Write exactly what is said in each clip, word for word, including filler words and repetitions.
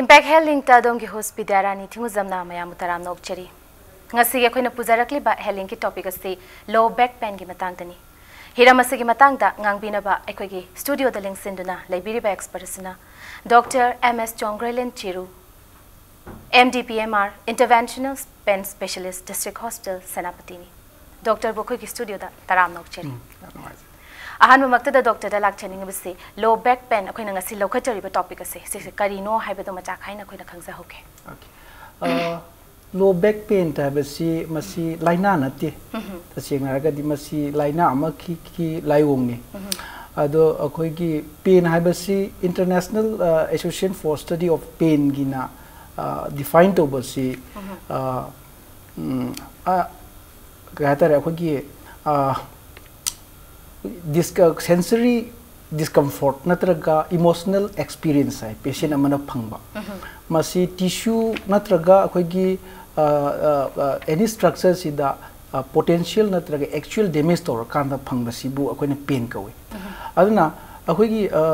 Impact Health Linkꯇ ꯑꯗꯣꯝꯒꯤ host ꯕꯤꯗ꯭ꯌꯥꯔꯥꯅꯤ ꯊꯤꯡꯉꯨꯖꯝꯅ ꯃꯌꯥꯝꯕꯨ ꯇꯔꯥꯝꯅ ꯑꯣꯛꯆꯔꯤ꯫ ꯉꯁꯤꯒꯤ ꯑꯩꯈꯣꯏꯅ ꯄꯨꯖꯔꯛꯂꯤꯕ Health Linkꯀꯤ topic ꯑꯁꯤ low back painꯒꯤ ꯃꯇꯥꯡꯗꯅꯤ꯫ ꯍꯤꯔꯝ ꯑꯁꯤꯒꯤ ꯃꯇꯥꯡꯗ ꯉꯥꯡꯕꯤꯅꯕ ꯑꯩꯈꯣꯏꯒꯤ studioꯗ ꯂꯦꯡꯁꯤꯟꯗꯨꯅ ꯂꯩꯕꯤꯔꯤꯕ expert ꯑꯁꯤꯅ Doctor M S ꯆꯣꯡꯒ꯭ꯔꯦꯂꯦꯟ ꯆꯤꯔꯨ, M D P M R, Interventional Pain Specialist, District Hospital, ꯁꯦꯅꯥꯄꯇꯤꯅꯤ꯫ Doctorꯕꯨ ꯑꯩꯈꯣꯏꯒꯤ studioꯗ ꯇꯔꯥꯝꯅ ꯑꯣꯛꯆꯔꯤ꯫ ꯎꯝ, ꯌꯥꯝ ꯅꯨꯡꯉꯥꯏꯖꯔꯦ꯫ ꯑꯍꯥꯟꯕꯃꯛꯇꯗ doctorꯗ ꯂꯥꯛꯆꯅꯤꯡꯉꯤꯕꯁꯤ low back pain, ꯑꯩꯈꯣꯏꯅ ꯉꯁꯤ ꯂꯧꯈꯠꯆꯔꯤꯕ topic ꯑꯁꯦ, ꯁꯤꯁꯦ ꯀꯔꯤꯅꯣ ꯍꯥꯏꯕꯗꯨ ꯃꯆꯥ ꯈꯥꯏꯅ ꯑꯩꯈꯣꯏꯅ ꯈꯪꯖꯍꯧꯒꯦ꯫ Okay. ꯑ, low back pain ꯍꯥꯏꯕꯁꯤ ꯃꯁꯤ ꯂꯥꯏꯅꯥ ꯅꯠꯇꯦ꯫ ꯎꯝꯍꯨꯝ꯫ ꯇꯁꯦꯡꯅ ꯍꯥꯏꯔꯒꯗꯤ ꯃꯁꯤ ꯂꯥꯏꯅꯥ ꯑꯃꯈꯛꯀꯤ ꯂꯥꯏꯑꯣꯡꯅꯤ꯫ ꯎꯝꯍꯨꯝ꯫ ꯑꯗꯣ ꯑꯩꯈꯣꯏꯒꯤ pain ꯍꯥꯏꯕꯁꯤ International, ꯑ, Association for Study of Painꯒꯤꯅ, ꯑ, define ꯇꯧꯕꯁꯤ, ꯎꯝꯍꯨꯝ꯫ ꯑ, ꯎꯝ, ꯑ, ꯀꯩ ꯍꯥꯏꯇꯥꯔꯦ, ꯑꯩꯈꯣꯏꯒꯤ, ꯑ, disc-, sensory discomfort ꯅꯠꯇ꯭ꯔꯒ emotional experience ꯍꯥꯏ, patient ꯑꯃꯅ ꯐꯪꯕ꯫ ꯎꯝꯍꯨꯝ꯫ ꯃꯁꯤ tissue ꯅꯠꯇ꯭ꯔꯒ ꯑꯩꯈꯣꯏꯒꯤ, ꯑ, ꯑ, ꯑ, any structureꯁꯤꯗ, ꯑ, potential ꯅꯠꯇ꯭ꯔꯒ actual damage ꯇꯧꯔꯀꯥꯟꯗ ꯐꯪꯕꯁꯤꯕꯨ ꯑꯩꯈꯣꯏꯅ pain ꯀꯧꯏ꯫ ꯎꯝꯍꯨꯝ꯫ ꯑꯗꯨꯅ ꯑꯩꯈꯣꯏꯒꯤ, ꯑ,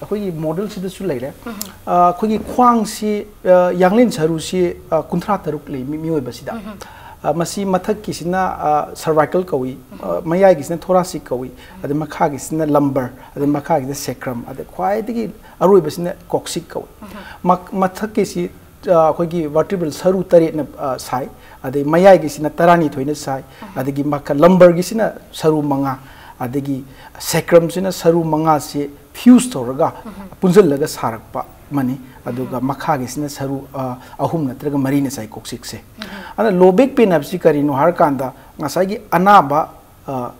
ꯑꯩꯈꯣꯏꯒꯤ modelꯁꯤꯗꯁꯨ ꯂꯩꯔꯦ꯫ ꯎꯝꯍꯨꯝ꯫ ꯑ, ꯑꯩꯈꯣꯏꯒꯤ ꯈ꯭ꯋꯥꯡꯁꯤ, ꯑ, ꯌꯥꯡꯂꯦꯟ ꯁꯔꯨꯁꯤ, ꯑ, ꯀꯨꯟꯊ꯭ꯔꯥ ꯇꯔꯨꯛ ꯂꯩ ꯃꯤ-, ꯃꯤꯑꯣꯏꯕꯁꯤꯗ꯫ ꯎꯝꯍꯨꯝ꯫ ꯑ, ꯃꯁꯤ ꯃꯊꯛꯀꯤꯁꯤꯅ, ꯑ, cervical ꯀꯧꯏ, ꯑ, ꯎꯝꯍꯨꯝ꯫ ꯃꯌꯥꯏꯒꯤꯁꯤꯅ thoracic ꯀꯧꯏ, ꯑꯗꯩ ꯃꯈꯥꯒꯤꯁꯤꯅ lumbar, ꯑꯗꯩ ꯃꯈꯥꯒꯤꯁꯤꯅ sacrum, ꯑꯗꯩ ꯈ꯭ꯋꯥꯏꯗꯒꯤ ꯑꯔꯣꯏꯕꯁꯤꯅ coccyx ꯀꯧꯏ꯫ ꯎꯝꯍꯨꯝ꯫ ꯃꯛ-, ꯃꯊꯛꯀꯤꯁꯤ, ꯑ, ꯑꯩꯈꯣꯏꯒꯤ vertebral ꯁꯔꯨ ꯇꯔꯦꯠꯅ, ꯑ, ꯁꯥꯏ, ꯑꯗꯩ ꯃꯌꯥꯏꯒꯤꯁꯤꯅ ꯇꯔꯥꯅꯤꯊꯣꯏꯅ ꯁꯥꯏ, ꯎꯝꯍꯨꯝ꯫ ꯑꯗꯒꯤ ꯃꯈꯥ lumbarꯒꯤꯁꯤꯅ ꯁꯔꯨ ꯃꯉꯥ, ꯑꯗꯒꯤ sacrumꯁꯤꯅ ꯁꯔꯨ ꯃꯉꯥꯁꯤ fuse ꯇꯧꯔꯒ ꯎꯝꯍꯨꯝ꯫ ꯄꯨꯟꯁꯤꯜꯂꯒ ꯁꯥꯔꯛꯄ ꯑꯃꯅꯤ꯫ ꯑꯗꯨꯒ ꯎꯝꯍꯨꯝ꯫ ꯃꯈꯥꯒꯤꯁꯤꯅ ꯁꯔꯨ, ꯑ, ꯑꯍꯨꯝ ꯅꯠꯇ꯭ꯔꯒ ꯃꯔꯤꯅ ꯁꯥꯏ coccyxꯁꯦ꯫ ꯎꯝꯍꯨꯝ꯫ ꯑꯗꯨꯅ low back pain ꯍꯥꯏꯕꯁꯤ ꯀꯔꯤꯅꯣ ꯍꯥꯏꯔꯀꯥꯟꯗ ꯉꯁꯥꯏꯒꯤ ꯑꯅꯥꯕ, ꯑ,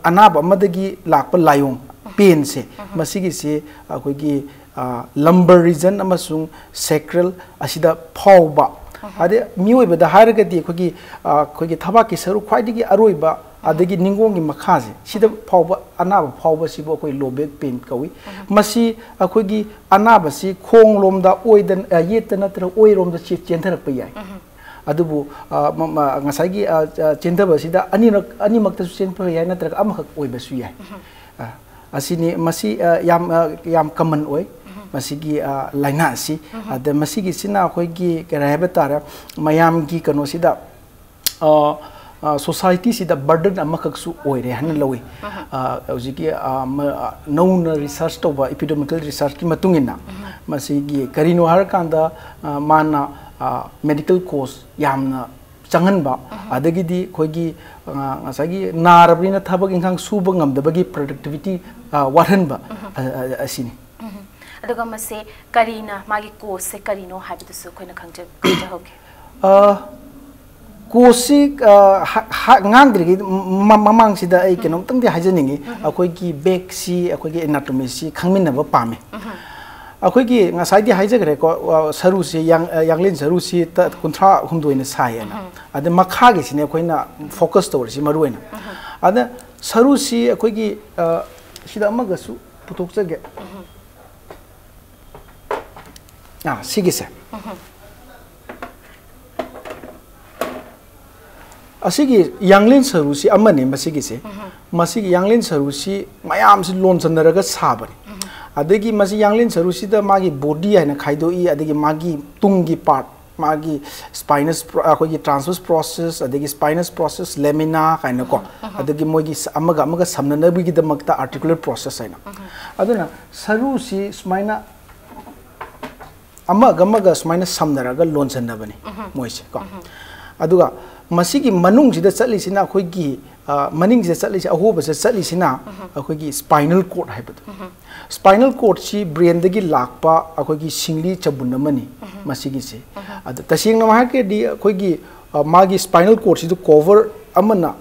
ꯑꯅꯥꯕ ꯑꯃꯗꯒꯤ ꯂꯥꯛꯄ ꯂꯥꯏꯑꯣꯡ, ꯎꯝꯍꯨꯝ꯫ Painꯁꯦ, ꯎꯝꯍꯨꯝ꯫ ꯃꯁꯤꯒꯤꯁꯤ ꯑꯩꯈꯣꯏꯒꯤ, ꯑ, lumbar region ꯑꯃꯁꯨꯡ sacral ꯑꯁꯤꯗ ꯐꯥꯎꯕ, ꯎꯝꯍꯨꯝ꯫ ꯑꯗꯩ ꯃꯤꯑꯣꯏꯕꯗ ꯍꯥꯏꯔꯒꯗꯤ ꯑꯩꯈꯣꯏꯒꯤ, ꯑ, ꯑꯩꯈꯣꯏꯒꯤ ꯊꯕꯥꯛꯀꯤ ꯁꯔꯨꯛ ꯈ꯭ꯋꯥꯏꯗꯒꯤ ꯑꯔꯣꯏꯕ, ꯎꯝꯍꯨꯝ꯫ ꯑꯗꯒꯤ ꯅꯤꯡꯒꯣꯡꯒꯤ ꯃꯈꯥꯁꯦ, ꯁꯤꯗ ꯎꯝꯍꯨꯝ꯫ ꯐꯥꯎꯕ ꯑꯅꯥꯕ ꯐꯥꯎꯕꯁꯤꯕꯨ ꯑꯩꯈꯣꯏ low back pain ꯀꯧꯏ꯫ ꯎꯝꯍꯨꯝ꯫ ꯃꯁꯤ ꯑꯩꯈꯣꯏꯒꯤ ꯑꯅꯥꯕꯁꯤ ꯈꯣꯡꯂꯣꯝꯗ, ꯑꯣꯏꯗ, ꯑ, ꯌꯦꯠꯇ ꯅꯠꯇ꯭ꯔꯒ ꯑꯣꯏꯔꯣꯝꯗ ꯆꯦ-, ꯆꯦꯟꯊꯔꯛꯄ ꯌꯥꯏ꯫ ꯎꯝꯍꯨꯝ꯫ ꯑꯗꯨꯕꯨ, ꯑ, ꯃ-, ꯃ-, ꯉꯁꯥꯏꯒꯤ, ꯑ, ꯑ, ꯆꯦꯟꯊꯕꯁꯤꯗ ꯑꯅꯤꯔꯛ, ꯑꯅꯤꯃꯛꯇꯁꯨ ꯆꯦꯟꯕ ꯌꯥꯏ, ꯅꯠꯇ꯭ꯔꯒ ꯑꯃꯈꯛ ꯑꯣꯏꯕꯁꯨ ꯌꯥꯏ꯫ ꯎꯝꯍꯨꯝ꯫ ꯑ, ꯑꯁꯤꯅꯤ, ꯃꯁꯤ, ꯑ, ꯌꯥꯝ, ꯑ, ꯌꯥꯝ common ꯑꯣꯏ꯫ ꯎꯝꯍꯨꯝ꯫ ꯃꯁꯤꯒꯤ ꯂꯥꯏꯅꯥ ꯑꯁꯤ꯫ ꯑꯗ ꯃꯁꯤꯒꯤꯁꯤꯅ ꯑꯩꯈꯣꯏꯒꯤ ꯀꯔꯤ ꯍꯥꯏꯕ ꯇꯥꯔꯦ, ꯃꯌꯥꯝꯒꯤ ꯀꯩꯅꯣꯁꯤꯗ, ꯁꯣꯁꯥꯏꯇꯤꯁꯤꯗ ꯕꯔꯗꯟ ꯑꯃꯈꯛꯁꯨ ꯑꯣꯏꯔꯦ ꯍꯥꯏꯅ ꯂꯧꯏ꯫ ꯍꯧꯖꯤꯛꯀꯤ ꯅꯧꯅ ꯔꯤꯁꯔꯁ ꯇꯧꯕ, ꯏꯄꯤꯗꯦꯃꯤꯀꯦꯜ ꯔꯤꯁꯔꯁꯀꯤ ꯃꯇꯨꯡ ꯏꯟꯅ, ꯃꯁꯤꯒꯤ ꯀꯔꯤꯅꯣ ꯍꯥꯏꯔꯀꯥꯟꯗ, ꯃꯥꯅ ꯃꯦꯗꯤꯀꯦꯜ ꯀꯣꯁ ꯌꯥꯝꯅ ꯆꯪꯍꯟꯕ, ꯑꯗꯒꯤꯗꯤ ꯑꯩꯈꯣꯏꯒꯤ ꯉꯁꯥꯏꯒꯤ ꯅꯥꯔꯕꯅꯤꯅ ꯊꯕꯛ ꯏꯪꯈꯥꯡ ꯁꯨꯕ ꯉꯝꯗꯕꯒꯤ ꯄ꯭ꯔꯗꯛꯇꯤꯕꯤꯇꯤ ꯋꯥꯠꯍꯟꯕ, ꯑꯁꯤꯅꯤ꯫ ꯑꯗꯨꯒ ꯃꯁꯦ ꯀꯔꯤꯅ, ꯃꯥꯒꯤ ꯀꯣꯁꯁꯦ ꯀꯔꯤꯅꯣ ꯍꯥꯏꯕꯗꯨꯁꯨ ꯑꯩꯈꯣꯏꯅ ꯈꯪꯖ- ꯈꯪꯖꯍꯧꯒꯦ꯫ ꯀꯣꯁꯁꯤ ꯉꯥꯡꯗ꯭ꯔꯤꯉꯩ ꯃꯃꯥꯡꯁꯤꯗ ꯑꯩ ꯀꯩꯅꯣꯝꯇꯪꯗꯤ ꯍꯥꯏꯖꯅꯤꯡꯉꯤ꯫ ꯑꯩꯈꯣꯏꯒꯤ ꯕꯦꯛꯁꯤ, ꯑꯩꯈꯣꯏꯒꯤ ꯑꯦꯅꯥꯇꯣꯃꯤꯁꯤ ꯈꯪꯃꯤꯟꯅꯕ ꯄꯥꯝꯃꯤ꯫ ꯑꯩꯈꯣꯏꯒꯤ ꯉꯁꯥꯏꯗꯤ ꯍꯥꯏꯖꯈ꯭ꯔꯦꯀꯣ, ꯁꯔꯨꯁꯤ, ꯌꯥꯡꯂꯦꯟ ꯁꯔꯨꯁꯤ ꯀꯨꯟꯊ꯭ꯔꯥ ꯍꯨꯝꯗꯣꯏꯅ ꯁꯥꯏꯌꯦꯅ꯫ ꯑꯗ ꯃꯈꯥꯒꯤꯁꯤꯅꯦ ꯑꯩꯈꯣꯏꯅ ꯐꯣꯀꯁ ꯇꯧꯔꯤꯁꯤ ꯃꯔꯨ ꯑꯣꯏꯅ꯫ ꯑꯗ ꯁꯔꯨꯁꯤ ꯑꯩꯈꯣꯏꯒꯤ ꯁꯤꯗ ꯑꯃꯒꯁꯨ ꯄꯨꯊꯣꯛꯆꯒꯦ꯫ ꯑꯥ, ꯁꯤꯒꯤꯁꯦ꯫ ꯑꯁꯤꯒꯤ ꯌꯥꯡꯂꯦꯟ ꯁꯔꯨꯁꯤ ꯑꯃꯅꯤ ꯃꯁꯤꯒꯤꯁꯦ꯫ ꯃꯁꯤꯒꯤ ꯌꯥꯡꯂꯦꯟ ꯁꯔꯨꯁꯤ ꯃꯌꯥꯝꯁꯤ ꯂꯣꯟꯁꯟꯅꯔꯒ ꯁꯥꯕꯅꯤ꯫ ꯑꯗꯒꯤ ꯃꯁꯤ ꯌꯥꯡꯂꯦꯟ ꯁꯔꯨꯁꯤꯗ ꯃꯥꯒꯤ ꯕꯣꯗꯤ ꯍꯥꯏꯅ ꯈꯥꯏꯗꯣꯛꯏ, ꯑꯗꯒꯤ ꯃꯥꯒꯤ ꯇꯨꯡꯒꯤ ꯄꯥꯔꯠ, ꯃꯥꯒꯤ ꯁ꯭ꯄꯥꯏꯅꯁ, ꯑꯩꯈꯣꯏꯒꯤ ꯇ꯭ꯔꯥꯟꯁꯚꯔꯁ ꯄ꯭ꯔꯣꯁꯦꯁ, ꯑꯗꯒꯤ ꯁ꯭ꯄꯥꯏꯅꯁ ꯄ꯭ꯔꯣꯁꯦꯁ, ꯂꯦꯃꯤꯅꯥ ꯀꯥꯏꯅꯀꯣ, ꯑꯗꯒꯤ ꯃꯣꯏꯒꯤ ꯑꯃꯒ ꯑꯃꯒ ꯁꯝꯅꯅꯕꯒꯤꯗꯃꯛꯇ ꯑꯥꯔꯇꯤꯀꯨꯂꯔ ꯄ꯭ꯔꯣꯁꯦꯁ ꯍꯥꯏꯅ꯫ ꯑꯗꯨꯅ ꯁꯔꯨꯁꯤ ꯁꯨꯃꯥꯏꯅ ꯑꯃꯒ ꯑꯃꯒ ꯁꯨꯃꯥꯏꯅ ꯁꯝꯅꯔꯒ ꯂꯣꯟꯁꯟꯅꯕꯅꯤ ꯃꯣꯏꯁꯦ ꯀꯣ꯫ ꯑꯗꯨꯒ ꯃꯁꯤꯒꯤ ꯃꯅꯨꯡꯁꯤꯗ ꯆꯠꯂꯤꯁꯤꯅ ꯑꯩꯈꯣꯏꯒꯤ, ꯃꯅꯤꯡꯁꯤꯗ ꯆꯠꯂꯤꯁꯦ, ꯑꯍꯣꯕꯁꯤꯗ ꯆꯠꯂꯤꯁꯤꯅ ꯑꯩꯈꯣꯏꯒꯤ ꯁ꯭ꯄꯥꯏꯅꯜ ꯀꯣꯔꯗ ꯍꯥꯏꯕꯗꯣ꯫ ꯁ꯭ꯄꯥꯏꯅꯜ ꯀꯣꯔꯗꯁꯤ ꯕ꯭ꯔꯦꯟꯗꯒꯤ ꯂꯥꯛꯄ ꯑꯩꯈꯣꯏꯒꯤ ꯁꯤꯡꯂꯤ ꯆꯕꯨꯟ ꯑꯃꯅꯤ ꯃꯁꯤꯒꯤꯁꯤ꯫ ꯑꯗ ꯇꯁꯦꯡꯅ ꯍꯥꯏꯔꯒꯗꯤ ꯑꯩꯈꯣꯏꯒꯤ ꯃꯥꯒꯤ ꯁ꯭ꯄꯥꯏꯅꯜ ꯀꯣꯔꯗꯁꯤꯗ ꯀꯣꯚꯔ ꯑꯃꯅ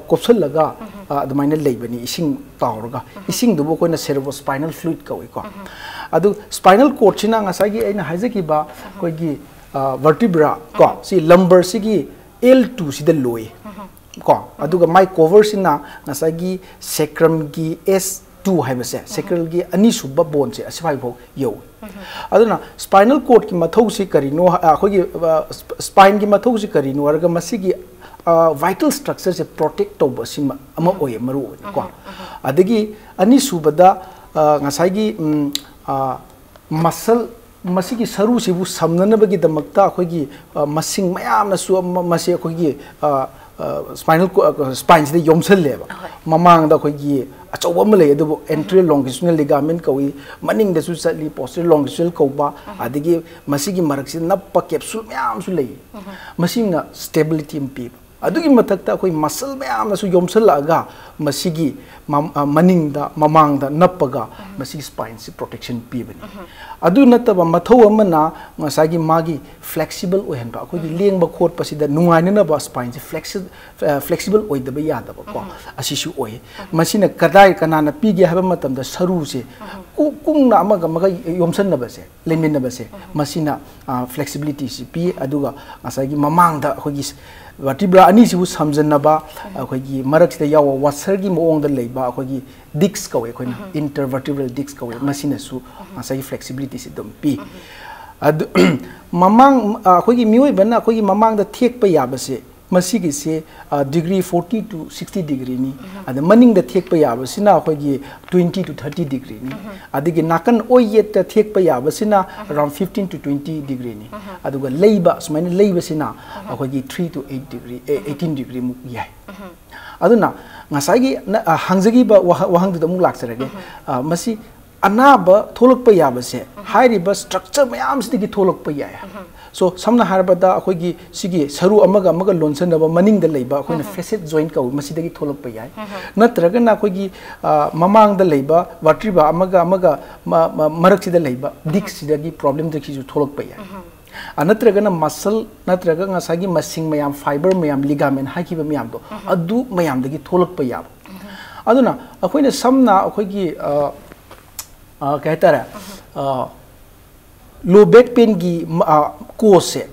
ꯀꯨꯞꯁꯜꯂꯒ ꯑꯗꯨꯃꯥꯏꯅ ꯂꯩꯕꯅꯤ, ꯏꯁꯤꯡ ꯇꯥꯎꯔꯒ꯫ ꯏꯁꯤꯡꯗꯨꯕꯨ ꯑꯩꯈꯣꯏꯅ ꯁꯦꯔꯦꯕ꯭ꯔꯣ ꯁ꯭ꯄꯥꯏꯅꯜ ꯐ꯭ꯂꯨꯏꯗ ꯀꯧꯏꯀꯣ꯫ ꯑꯗꯨ ꯁ꯭ꯄꯥꯏꯅꯜ ꯀꯣꯔꯗꯁꯤꯅ ꯉꯁꯥꯏꯒꯤ ꯑꯩꯅ ꯍꯥꯏꯖꯈꯤꯕ ꯑꯩꯈꯣꯏꯒꯤ ꯚꯔꯇꯤꯕ꯭ꯔꯥ ꯀꯣ, ꯁꯤ ꯂꯝꯕꯔꯁꯤꯒꯤ ꯑꯦꯜ ꯇꯨꯁꯤꯗ ꯂꯣꯏ ꯀꯣ꯫ ꯑꯗꯨꯒ ꯃꯥꯏ ꯀꯣꯚꯔꯁꯤꯅ ꯉꯁꯥꯏꯒꯤ ꯁꯦꯀ꯭ꯔꯝꯒꯤ ꯑꯦꯁ ꯇꯨ ꯍꯥꯏꯕꯁꯦ, ꯁꯦꯀ꯭ꯔꯦꯜꯒꯤ ꯑꯅꯤꯁꯨꯕ ꯕꯣꯟꯁꯦ ꯑꯁꯤꯐꯥꯎ ꯌꯧꯏ꯫ ꯑꯗꯨꯅ ꯁ꯭ꯄꯥꯏꯅꯜ ꯀꯣꯔꯗꯀꯤ ꯃꯊꯧꯁꯤ ꯀꯔꯤꯅꯣ, ꯑꯩꯈꯣꯏꯒꯤ ꯁ꯭ꯄꯥꯏꯟꯒꯤ ꯃꯊꯧꯁꯤ ꯀꯔꯤꯅꯣ ꯍꯥꯏꯔꯒ ꯃꯁꯤꯒꯤ ꯚꯥꯏꯇꯦꯜ ꯁ꯭ꯇ꯭ꯔꯛꯆꯔꯁꯦ ꯄ꯭ꯔꯣꯇꯦꯛ ꯇꯧꯕ ꯑꯁꯤꯃ ꯑꯃ ꯑꯣꯏꯌꯦ ꯃꯔꯨ ꯑꯣꯏꯅꯀꯣ꯫ ꯑꯗꯒꯤ ꯑꯅꯤꯁꯨꯕꯗ ꯉꯁꯥꯏꯒꯤ ꯃꯁꯜ, ꯃꯁꯤꯒꯤ ꯁꯔꯨꯁꯤꯕꯨ ꯁꯝꯅꯅꯕꯒꯤꯗꯃꯛꯇ ꯑꯩꯈꯣꯏꯒꯤ, ꯑ, ꯃꯁꯤꯡ ꯃꯌꯥꯝꯅꯁꯨ ꯑꯃ-, ꯃꯁꯤ ꯑꯩꯈꯣꯏꯒꯤ, ꯑ, ꯑ, spinal co-, ꯑ, spineꯁꯤꯗ ꯌꯣꯝꯁꯜꯂꯦꯕ꯫ ꯑꯍꯣꯏ꯫ ꯃꯃꯥꯡꯗ ꯑꯩꯈꯣꯏꯒꯤ ꯑꯆꯧꯕ ꯑꯃ ꯂꯩ, ꯑꯗꯨꯕꯨ anterior longitudinal ligament ꯀꯧꯏ, ꯃꯅꯤꯡꯗꯁꯨ ꯆꯠꯂꯤ, posterior longitudinal ꯀꯧꯕ, ꯑꯗꯒꯤ ꯃꯁꯤꯒꯤ ꯃꯔꯛꯁꯤꯗ ꯅꯞꯄ capsule ꯃꯌꯥꯝꯁꯨ ꯂꯩ꯫ ꯃꯁꯤꯅ stability ꯑꯃ ꯄꯤꯕ꯫ ꯑꯗꯨꯒꯤ ꯃꯊꯛꯇ ꯑꯩꯈꯣꯏ ꯃꯁꯜ ꯃꯌꯥꯝꯅꯁꯨ ꯌꯣꯝꯁꯜꯂꯛꯑꯒ ꯃꯁꯤꯒꯤ ꯃꯝ-, ꯑ, ꯃꯅꯤꯡꯗ, ꯃꯃꯥꯡꯗ ꯅꯞꯄꯒ ꯃꯁꯤꯒꯤ spineꯁꯤ protection ꯄꯤꯕꯅꯤ꯫ ꯑꯗꯨ ꯅꯠꯇꯕ ꯃꯊꯧ ꯑꯃꯅ ꯉꯁꯥꯏꯒꯤ ꯃꯥꯒꯤ flexible ꯑꯣꯏꯍꯟꯕ, ꯑꯩꯈꯣꯏꯒꯤ ꯂꯦꯡꯕ ꯈꯣꯠꯄꯁꯤꯗ ꯅꯨꯡꯉꯥꯏꯅꯅꯕ spineꯁꯤ flexi-, ꯑ, flexible ꯑꯣꯏꯗꯕ ꯌꯥꯗꯕꯀꯣ, ꯑꯁꯤꯁꯨ ꯑꯣꯏ꯫ ꯃꯁꯤꯅ ꯀꯗꯥꯏ, ꯀꯅꯥꯅ ꯄꯤꯒꯦ ꯍꯥꯏꯕ ꯃꯇꯝꯗ ꯁꯔꯨꯁꯦ ꯀꯨ-, ꯀꯨꯡꯅ ꯑꯃꯒ ꯑꯃꯒ ꯌꯣꯝꯁꯟꯅꯕꯁꯦ, ꯂꯩꯃꯤꯟꯅꯕꯁꯦ, ꯃꯁꯤꯅ, ꯑ, flexibilityꯁꯤ ꯄꯤ꯫ ꯑꯗꯨꯒ ꯉꯁꯥꯏꯒꯤ ꯃꯃꯥꯡꯗ ꯑꯩꯈꯣꯏꯒꯤ vertebra ꯑꯅꯤꯁꯤꯕꯨ ꯁꯝꯖꯟꯅꯕ ꯑꯩꯈꯣꯏꯒꯤ ꯃꯔꯛꯁꯤꯗ ꯌꯥꯎꯕ washerꯒꯤ ꯃꯑꯣꯡꯗ ꯂꯩꯕ ꯑꯩꯈꯣꯏꯒꯤ disc ꯀꯧꯋꯦ ꯑꯩꯈꯣꯏꯅ, intervertebral disc ꯀꯧꯋꯦ, ꯃꯁꯤꯅꯁꯨ ꯉꯁꯥꯏꯒꯤ flexibilityꯁꯤ ꯑꯗꯨꯝ ꯄꯤ꯫ ꯑꯗꯨ ꯃꯃꯥꯡ, ꯑ, ꯑꯩꯈꯣꯏꯒꯤ ꯃꯤꯑꯣꯏꯕꯅ ꯑꯩꯈꯣꯏꯒꯤ ꯃꯃꯥꯡꯗ ꯊꯦꯛꯄ ꯌꯥꯕꯁꯦ, ꯃꯁꯤꯒꯤꯁꯦ, ꯑ, degree forty to sixty degreeꯅꯤ꯫ ꯑꯗ ꯃꯅꯤꯡꯗ ꯊꯦꯛꯄ ꯌꯥꯕꯁꯤꯅ ꯑꯩꯈꯣꯏꯒꯤ twenty to thirty degreeꯅꯤ꯫ ꯑꯗꯒꯤ ꯅꯥꯀꯟ ꯑꯣꯏ ꯌꯦꯠꯇ ꯊꯦꯛꯄ ꯌꯥꯕꯁꯤꯅ around fifteen to twenty degreeꯅꯤ꯫ ꯑꯗꯨꯒ ꯂꯩꯕ, ꯁꯨꯃꯥꯏꯅ ꯂꯩꯕꯁꯤꯅ ꯑꯩꯈꯣꯏꯒꯤ three to eight degree, A, eighteen degreeꯃꯨꯛ ꯌꯥꯏ꯫ ꯑꯗꯨꯅ ꯉꯁꯥꯏꯒꯤ ꯅ-, ꯑ, ꯍꯪꯖꯈꯤꯕ ꯋꯥꯍ-, ꯋꯥꯍꯪꯗꯨꯗ ꯑꯃꯨꯛ ꯂꯥꯛꯆꯔꯒꯦ꯫ ꯑ, ꯃꯁꯤ ꯑꯅꯥꯕ ꯊꯣꯛꯂꯛꯄ ꯌꯥꯕꯁꯦ ꯍꯥꯏꯔꯤꯕ structure ꯃꯌꯥꯝꯁꯤꯗꯒꯤ ꯊꯣꯛꯂꯛꯄ ꯌꯥꯏ꯫ So, ꯁꯝꯅ ꯍꯥꯏꯔꯕꯗ ꯑꯩꯈꯣꯏꯒꯤ ꯁꯤꯒꯤ ꯁꯔꯨ ꯑꯃꯒ ꯑꯃꯒ ꯂꯣꯟꯁꯤꯟꯅꯕ ꯃꯅꯤꯡꯗ ꯂꯩꯕ ꯑꯩꯈꯣꯏꯅ facet joint ꯀꯧꯏ, ꯃꯁꯤꯗꯒꯤ ꯊꯣꯛꯂꯛꯄ ꯌꯥꯏ꯫ ꯅꯠꯇ꯭ꯔꯒꯅ ꯑꯩꯈꯣꯏꯒꯤ, ꯑ, ꯃꯃꯥꯡꯗ ꯂꯩꯕ vertebra ꯑꯃꯒ ꯑꯃꯒ ꯃ-, ꯃ-, ꯃꯔꯛꯁꯤꯗ ꯂꯩꯕ discꯁꯤꯗꯒꯤ problemꯗꯒꯤꯁꯨ ꯊꯣꯛꯂꯛꯄ ꯌꯥꯏ꯫ ꯑ, ꯅꯠꯇ꯭ꯔꯒꯅ muscle ꯅꯠꯇ꯭ꯔꯒ ꯉꯁꯥꯏꯒꯤ ꯃꯁꯤꯡ ꯃꯌꯥꯝ, fiber ꯃꯌꯥꯝ, ligament ꯍꯥꯏꯈꯤꯕ ꯃꯌꯥꯝꯗꯣ, ꯑꯗꯨ ꯃꯌꯥꯝꯗꯒꯤ ꯊꯣꯛꯂꯛꯄ ꯌꯥꯕ꯫ ꯑꯗꯨꯅ ꯑꯩꯈꯣꯏꯅ ꯁꯝꯅ ꯑꯩꯈꯣꯏꯒꯤ, ꯑ, ꯑ, ꯀꯩ ꯍꯥꯏꯇꯥꯔꯦ, ꯑ, low back painꯒꯤ ꯃ-, ꯑ, causeꯁꯦ,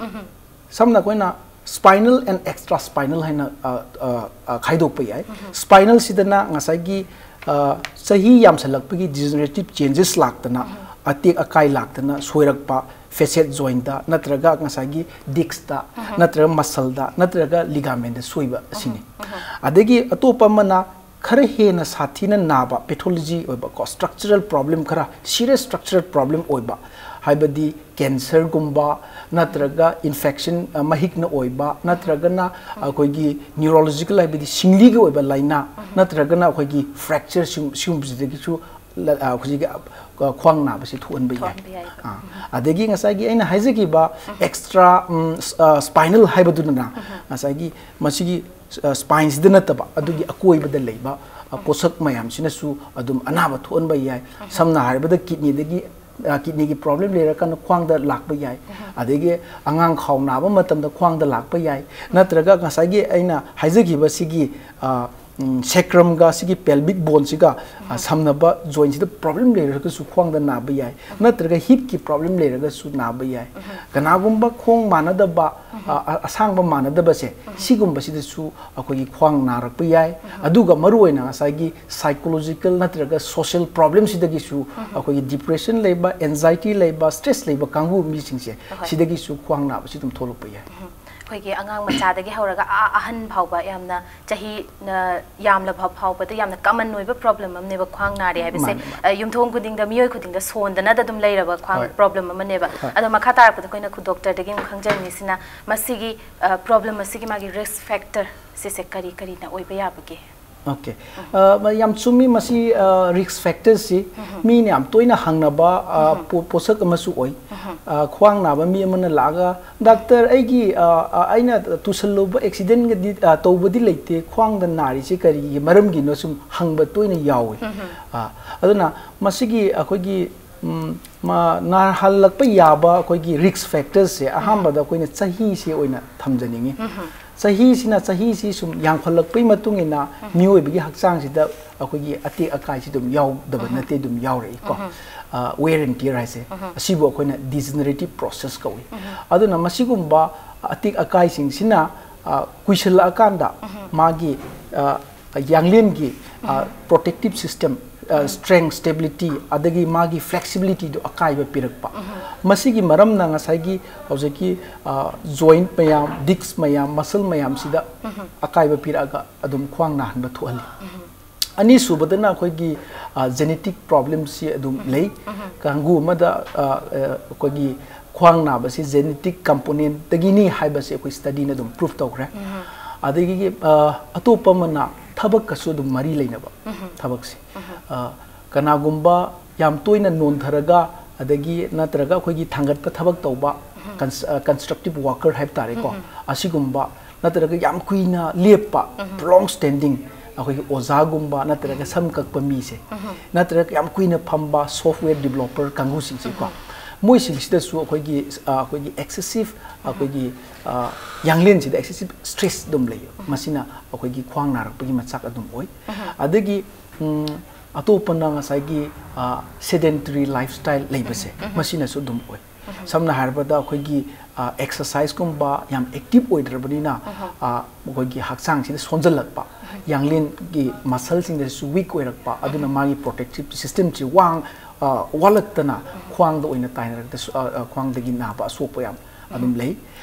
ꯁꯝꯅ ꯑꯩꯈꯣꯏꯅ spinal and extraspinal ꯍꯥꯏꯅ, ꯑ, ꯑ, ꯑ, ꯈꯥꯏꯗꯣꯛꯄ ꯌꯥꯏ꯫ Spinalꯁꯤꯗꯅ ꯉꯁꯥꯏꯒꯤ, ꯑ, ꯆꯍꯤ ꯌꯥꯝꯁꯜꯂꯛꯄꯒꯤ degenerative changes ꯂꯥꯛꯇꯅ, ꯑꯇꯦꯛ ꯑꯀꯥꯏ ꯂꯥꯛꯇꯅ ꯁꯣꯏꯔꯛꯄ, facet jointꯇ ꯅꯠꯇ꯭ꯔꯒ ꯉꯁꯥꯏꯒꯤ discꯇ ꯅꯠꯇ꯭ꯔꯒ muscleꯗ ꯅꯠꯇ꯭ꯔꯒ ligamentꯇ ꯁꯣꯏꯕ ꯑꯁꯤꯅꯤ꯫ ꯑꯗꯒꯤ ꯑꯇꯣꯞꯄ ꯑꯃꯅ ꯈꯔ ꯍꯦꯟꯅ ꯁꯥꯊꯤꯅ ꯅꯥꯕ pathology ꯑꯣꯏꯕ ꯀꯣ, structural problem, ꯈꯔ serious structural problem ꯑꯣꯏꯕ, ꯍꯥꯏꯕꯗꯤ cancer ꯒꯨꯝꯕ, ꯅꯠꯇ꯭ꯔꯒ infection, ꯑ, ꯃꯍꯤꯛꯅ ꯑꯣꯏꯕ, ꯅꯠꯇ꯭ꯔꯒꯅ ꯑꯩꯈꯣꯏꯒꯤ neurological, ꯍꯥꯏꯕꯗꯤ ꯁꯤꯡꯂꯤꯒꯤ ꯑꯣꯏꯕ ꯂꯥꯏꯅꯥ, ꯅꯠꯇ꯭ꯔꯒꯅ ꯑꯩꯈꯣꯏꯒꯤ fracture, ꯁꯤꯒꯨꯝ-, ꯁꯤꯒꯨꯝꯕꯁꯤꯗꯒꯤꯁꯨ ꯂ-, ꯑ, ꯍꯧꯖꯤꯛꯀꯤ, ꯑ, ꯈ꯭ꯋꯥꯡ ꯅꯥꯕꯁꯤ ꯊꯣꯛꯍꯟꯕ ꯌꯥꯏ꯫ ꯊꯣꯛꯍꯟꯕ ꯌꯥꯏꯀꯣ꯫ ꯑꯥ, ꯑꯗꯒꯤ ꯉꯁꯥꯏꯒꯤ ꯑꯩꯅ ꯍꯥꯏꯖꯈꯤꯕ extra, ꯎꯝ, ꯁ-, ꯑ, spinal ꯍꯥꯏꯕꯗꯨꯅ ꯉꯁꯥꯏꯒꯤ ꯃꯁꯤꯒꯤ, ꯑ, spine ꯁꯤꯗ ꯅꯠꯇꯕ, ꯑꯗꯨꯒꯤ ꯑꯀꯣꯏꯕꯗ ꯂꯩꯕ, ꯑ, ꯄꯣꯠꯁꯛ ꯃꯌꯥꯝꯁꯤꯅꯁꯨ ꯑꯗꯨꯝ ꯑꯅꯥꯕ ꯊꯣꯛꯍꯟꯕ ꯌꯥꯏ꯫ ꯁꯝꯅ ꯍꯥꯏꯔꯕꯗ kidney ꯗꯒꯤ, ꯑ, kidney ꯒꯤ problem ꯂꯩꯔꯀꯥꯟꯗ ꯈ꯭ꯋꯥꯡꯗ ꯂꯥꯛꯄ ꯌꯥꯏ꯫ ꯑꯗꯒꯤ ꯑꯉꯥꯡ ꯈꯥꯎ ꯅꯥꯕ ꯃꯇꯝꯗ ꯈ꯭ꯋꯥꯡꯗ ꯂꯥꯛꯄ ꯌꯥꯏ꯫ ꯅꯠꯇ꯭ꯔꯒ ꯉꯁꯥꯏꯒꯤ ꯑꯩꯅ ꯍꯥꯏꯖꯈꯤꯕ ꯁꯤꯒꯤ, ꯑ, ꯎꯝ, sacrum ꯒ ꯁꯤꯒꯤ pelvic bone ꯁꯤꯒ, ꯑ, ꯁꯝꯅꯕ joint ꯁꯤꯗ problem ꯂꯩꯔꯒꯁꯨ ꯈ꯭ꯋꯥꯡꯗ ꯅꯥꯕ ꯌꯥꯏ, ꯅꯠꯇ꯭ꯔꯒ hip ꯀꯤ problem ꯂꯩꯔꯒꯁꯨ ꯅꯥꯕ ꯌꯥꯏ꯫ ꯀꯅꯥꯒꯨꯝꯕ ꯈꯣꯡ ꯃꯥꯟꯅꯗꯕ, ꯑ, ꯑ, ꯑꯁꯥꯡꯕ ꯃꯥꯟꯅꯗꯕꯁꯦ, ꯁꯤꯒꯨꯝꯕꯁꯤꯗꯁꯨ ꯑꯩꯈꯣꯏꯒꯤ ꯈ꯭ꯋꯥꯡ ꯅꯥꯔꯛꯄ ꯌꯥꯏ꯫ ꯑꯗꯨꯒ ꯃꯔꯨꯑꯣꯏꯅ ꯉꯁꯥꯏꯒꯤ psychological ꯅꯠꯇ꯭ꯔꯒ social problem ꯁꯤꯗꯒꯤꯁꯨ ꯑꯩꯈꯣꯏꯒꯤ depression ꯂꯩꯕ, anxiety ꯂꯩꯕ, stress ꯂꯩꯕ ꯀꯥꯡꯕꯨ ꯃꯤꯁꯤꯡꯁꯦ, ꯑꯍꯣꯏ꯫ ꯁꯤꯗꯒꯤꯁꯨ ꯈ꯭ꯋꯥꯡ ꯅꯥꯕꯁꯤ ꯑꯗꯨꯝ ꯊꯣꯛꯂꯛꯄ ꯌꯥꯏ꯫ ꯑꯩꯈꯣꯏꯒꯤ ꯑꯉꯥꯡ ꯃꯆꯥꯗꯒꯤ ꯍꯧꯔꯒ ꯑꯥ ꯑꯍꯟ ꯐꯥꯎꯕ ꯌꯥꯝꯅ ꯆꯍꯤ, ꯑ, ꯌꯥꯝꯂꯕ ꯐꯥꯎꯕꯗ ꯌꯥꯝꯅ common ꯑꯣꯏꯕ problem ꯑꯃꯅꯦꯕ ꯈ꯭ꯋꯥꯡ ꯅꯥꯔꯦ ꯍꯥꯏꯕꯁꯦ꯫ ꯃꯥꯅꯦ, ꯃꯥꯅꯦ꯫ ꯑ, ꯌꯨꯝꯊꯣꯡ ꯈꯨꯗꯤꯡꯗ, ꯃꯤꯑꯣꯏ ꯈꯨꯗꯤꯡꯗ ꯁꯣꯟꯗꯅꯗ ꯑꯗꯨꯝ ꯂꯩꯔꯕ ꯈ꯭ꯋꯥꯡ ꯍꯣꯏ꯫ Problem ꯑꯃꯅꯦꯕ꯫ ꯍꯣꯏ꯫ ꯑꯗꯣ ꯃꯈꯥ ꯇꯥꯔꯛꯄꯗ ꯑꯩꯈꯣꯏꯅ ꯈꯨ doctor ꯗꯒꯤ ꯑꯃꯨꯛ ꯈꯪꯖꯅꯤꯡꯉꯤꯁꯤꯅ ꯃꯁꯤꯒꯤ, ꯑ, problem ꯑꯁꯤꯒꯤ ꯃꯥꯒꯤ risk factor ꯁꯤꯁꯦ ꯀꯔꯤ ꯀꯔꯤꯅ ꯑꯣꯏꯕ ꯌꯥꯕꯒꯦ? Okay꯫ ꯑ, ꯃ-, ꯌꯥꯝ ꯆꯨꯝꯃꯤ꯫ ꯃꯁꯤ, ꯑ, risk factor ꯁꯤ ꯃꯤꯅ ꯌꯥꯝ ꯇꯣꯏꯅ ꯍꯪꯅꯕ, ꯑ, ꯄꯣ-, ꯄꯣꯠꯁꯛ ꯑꯃꯁꯨ ꯑꯣꯏ꯫ ꯑ, ꯈ꯭ꯋꯥꯡ ꯅꯥꯕ ꯃꯤ ꯑꯃꯅ ꯂꯥꯛꯑꯒ, "Doctor, ꯑꯩꯒꯤ, ꯑ, ꯑ, ꯑꯩꯅ ꯇꯨꯁꯜꯂꯨꯕ accident ꯒꯗꯤ, ꯑ, ꯇꯧꯕꯗꯤ ꯂꯩꯇꯦ, ꯈ꯭ꯋꯥꯡꯗ ꯅꯥꯔꯤꯁꯦ ꯀꯔꯤꯒꯤ ꯃꯔꯝꯒꯤꯅꯣ?" ꯁꯨꯝ ꯍꯪꯕ ꯇꯣꯏꯅ ꯌꯥꯎꯏ꯫ ꯑ, ꯑꯗꯨꯅ ꯃꯁꯤꯒꯤ ꯑꯩꯈꯣꯏꯒꯤ, ꯎꯝ, ꯃ-, ꯅꯥꯍꯜꯂꯛꯄ ꯌꯥꯕ ꯑꯩꯈꯣꯏꯒꯤ risk factor ꯁꯦ ꯑꯍꯥꯟꯕꯗ ꯑꯩꯈꯣꯏꯅ ꯆꯍꯤꯁꯦ ꯑꯣꯏꯅ ꯊꯝꯖꯅꯤꯡꯉꯤ꯫ ꯆꯍꯤꯁꯤꯅ, ꯆꯍꯤꯁꯤ ꯁꯨꯝ ꯌꯥꯝꯈꯠꯂꯛꯄꯒꯤ ꯃꯇꯨꯡ ꯏꯟꯅ ꯃꯤꯑꯣꯏꯕꯒꯤ ꯍꯛꯆꯥꯡꯁꯤꯗ ꯑꯩꯈꯣꯏꯒꯤ ꯑꯇꯦꯛ ꯑꯀꯥꯏꯁꯤ ꯑꯗꯨꯝ ꯌꯥꯎꯗꯕ ꯅꯠꯇꯦ, ꯑꯗꯨꯝ ꯌꯥꯎꯔꯛꯏꯀꯣ꯫ ꯑ, wear and tear ꯍꯥꯏꯁꯦ, ꯑꯁꯤꯕꯨ ꯑꯩꯈꯣꯏꯅ degenerative process ꯀꯧꯏ꯫ ꯑꯗꯨꯅ ꯃꯁꯤꯒꯨꯝꯕ ꯑꯇꯦꯛ ꯑꯀꯥꯏꯁꯤꯡꯁꯤꯅ, ꯑ, ꯀꯨꯏꯁꯜꯂꯛꯑꯀꯥꯟꯗ ꯃꯥꯒꯤ, ꯑ, ꯌꯥꯡꯂꯦꯟꯒꯤ, ꯑ, protective system, ꯑ, strength, stability, ꯑꯗꯒꯤ ꯃꯥꯒꯤ flexibility ꯗꯨ ꯑꯀꯥꯏꯕ ꯄꯤꯔꯛꯄ꯫ ꯃꯁꯤꯒꯤ ꯃꯔꯝꯅ ꯉꯁꯥꯏꯒꯤ ꯍꯧꯖꯤꯛꯀꯤ, ꯑ, joint ꯃꯌꯥꯝ, disc ꯃꯌꯥꯝ, muscle ꯃꯌꯥꯝꯁꯤꯗ ꯑꯀꯥꯏꯕ ꯄꯤꯔꯛꯑꯒ ꯑꯗꯨꯝ ꯈ꯭ꯋꯥꯡ ꯅꯥꯍꯟꯕ ꯊꯣꯛꯍꯜꯂꯤ꯫ ꯑꯅꯤꯁꯨꯕꯗꯅ ꯑꯩꯈꯣꯏꯒꯤ ꯖꯦꯅꯦꯇꯤꯛ ꯄ꯭ꯔꯣꯕ꯭ꯂꯦꯝꯁꯤ ꯑꯗꯨꯝ ꯂꯩ꯫ ꯀꯥꯡꯕꯨ ꯑꯃꯗ ꯑ, ꯑ, ꯑꯩꯈꯣꯏꯒꯤ ꯈ꯭ꯋꯥꯡ ꯅꯥꯕꯁꯤ ꯖꯦꯅꯦꯇꯤꯛ ꯀꯝꯄꯣꯅꯦꯟꯠꯇꯒꯤꯅꯤ ꯍꯥꯏꯕꯁꯤ ꯑꯩꯈꯣꯏ ꯁ꯭ꯇꯗꯤꯅ ꯑꯗꯨꯝ ꯄ꯭ꯔꯨꯐ ꯇꯧꯈ꯭ꯔꯦ꯫ ꯑꯗꯒꯤ ꯑ, ꯑꯇꯣꯞꯄ ꯑꯃꯅ ꯊꯕꯛꯀꯁꯨ ꯑꯗꯨꯝ ꯃꯔꯤ ꯂꯩꯅꯕ ꯊꯕꯛꯁꯦ꯫ ꯑ, ꯀꯅꯥꯒꯨꯝꯕ ꯌꯥꯝ ꯇꯣꯏꯅ ꯅꯣꯟꯊꯔꯒ, ꯑꯗꯒꯤ ꯅꯠꯇ꯭ꯔꯒ ꯑꯩꯈꯣꯏꯒꯤ ꯊꯥꯡꯒꯠꯄ ꯊꯕꯛ ꯇꯧꯕ, ꯀꯟꯁ-, ꯑ, ꯀꯟꯁꯇ꯭ꯔꯛꯇꯤꯞ ꯋꯥꯔꯀꯔ ꯍꯥꯏꯕ ꯇꯥꯔꯦꯀꯣ, ꯑꯁꯤꯒꯨꯝꯕ, ꯅꯠꯇ꯭ꯔꯒ ꯌꯥꯝ ꯀꯨꯏꯅ ꯂꯦꯞꯄ, ꯄ꯭ꯔꯣꯂꯣꯡ ꯁ꯭ꯇꯦꯟꯗꯤꯡ, ꯑꯩꯈꯣꯏꯒꯤ ꯑꯣꯖꯥꯒꯨꯝꯕ ꯅꯠꯇ꯭ꯔꯒ ꯁꯝ ꯀꯛꯄ ꯃꯤꯁꯦ, ꯅꯠꯇ꯭ꯔꯒ ꯌꯥꯝ ꯀꯨꯏꯅ ꯐꯝꯕ ꯁꯣꯐꯋꯦꯌꯔ ꯗꯤꯕꯦꯂꯣꯄꯔ ꯀꯥꯡꯕꯨꯁꯤꯡꯁꯦꯀꯣ, ꯃꯣꯏꯁꯤꯡꯁꯤꯗꯁꯨ ꯑꯩꯈꯣꯏꯒꯤ, ꯑ, ꯑꯩꯈꯣꯏꯒꯤ ꯑꯦꯛꯁꯦꯁꯤꯚ, ꯑꯩꯈꯣꯏꯒꯤ, ꯑ, ꯌꯥꯡꯂꯦꯟꯁꯤꯗ ꯑꯦꯛꯁꯦꯁꯤꯚ ꯁ꯭ꯇ꯭ꯔꯦꯁ ꯑꯗꯨꯝ ꯂꯩꯌꯦ꯫ ꯃꯁꯤꯅ ꯑꯩꯈꯣꯏꯒꯤ ꯈ꯭ꯋꯥꯡ ꯅꯥꯔꯛꯄꯒꯤ ꯃꯆꯥꯛ ꯑꯗꯨꯝ ꯑꯣꯏ꯫ ꯑꯗꯒꯤ, ꯎꯝ, ꯑꯇꯣꯞꯄꯅ ꯉꯁꯥꯏꯒꯤ, ꯑ, ꯁꯦꯗꯦꯟꯇꯔꯤ ꯂꯥꯏꯐꯁ꯭ꯇꯥꯏꯜ ꯂꯩꯕꯁꯦ, ꯃꯁꯤꯅꯁꯨ ꯑꯗꯨꯝ ꯑꯣꯏ꯫ ꯁꯝꯅ ꯍꯥꯏꯔꯕꯗ, ꯑꯩꯈꯣꯏꯒꯤ, ꯑ, ꯑꯦꯛꯁꯔꯁꯥꯏꯁꯀꯨꯝꯕ ꯌꯥꯝ ꯑꯦꯛꯇꯤꯚ ꯑꯣꯏꯗ꯭ꯔꯕꯅꯤꯅ, ꯑ, ꯑꯩꯈꯣꯏꯒꯤ ꯍꯛꯆꯥꯡꯁꯤꯗ ꯁꯣꯟꯖꯜꯂꯛꯄ, ꯌꯥꯡꯂꯦꯟꯒꯤ ꯃꯁꯜꯁꯤꯡꯗꯁꯨ ꯋꯤꯛ ꯑꯣꯏꯔꯛꯄ, ꯑꯗꯨꯅ ꯃꯥꯒꯤ ꯄ꯭ꯔꯣꯇꯦꯛꯇꯤꯞ ꯁꯤꯁꯇꯦꯝꯁꯤ ꯋꯥꯡ-, ꯑ, ꯋꯥꯠꯂꯛꯇꯅ ꯈ꯭ꯋꯥꯡꯗ ꯑꯣꯏꯅ ꯇꯥꯏꯅꯔꯛꯇ-, ꯑ, ꯑ, ꯈ꯭ꯋꯥꯡꯗꯒꯤ ꯅꯥꯕ ꯑꯁꯣꯛꯄ ꯌꯥꯝ ꯑꯗꯨꯝ ꯂꯩ꯫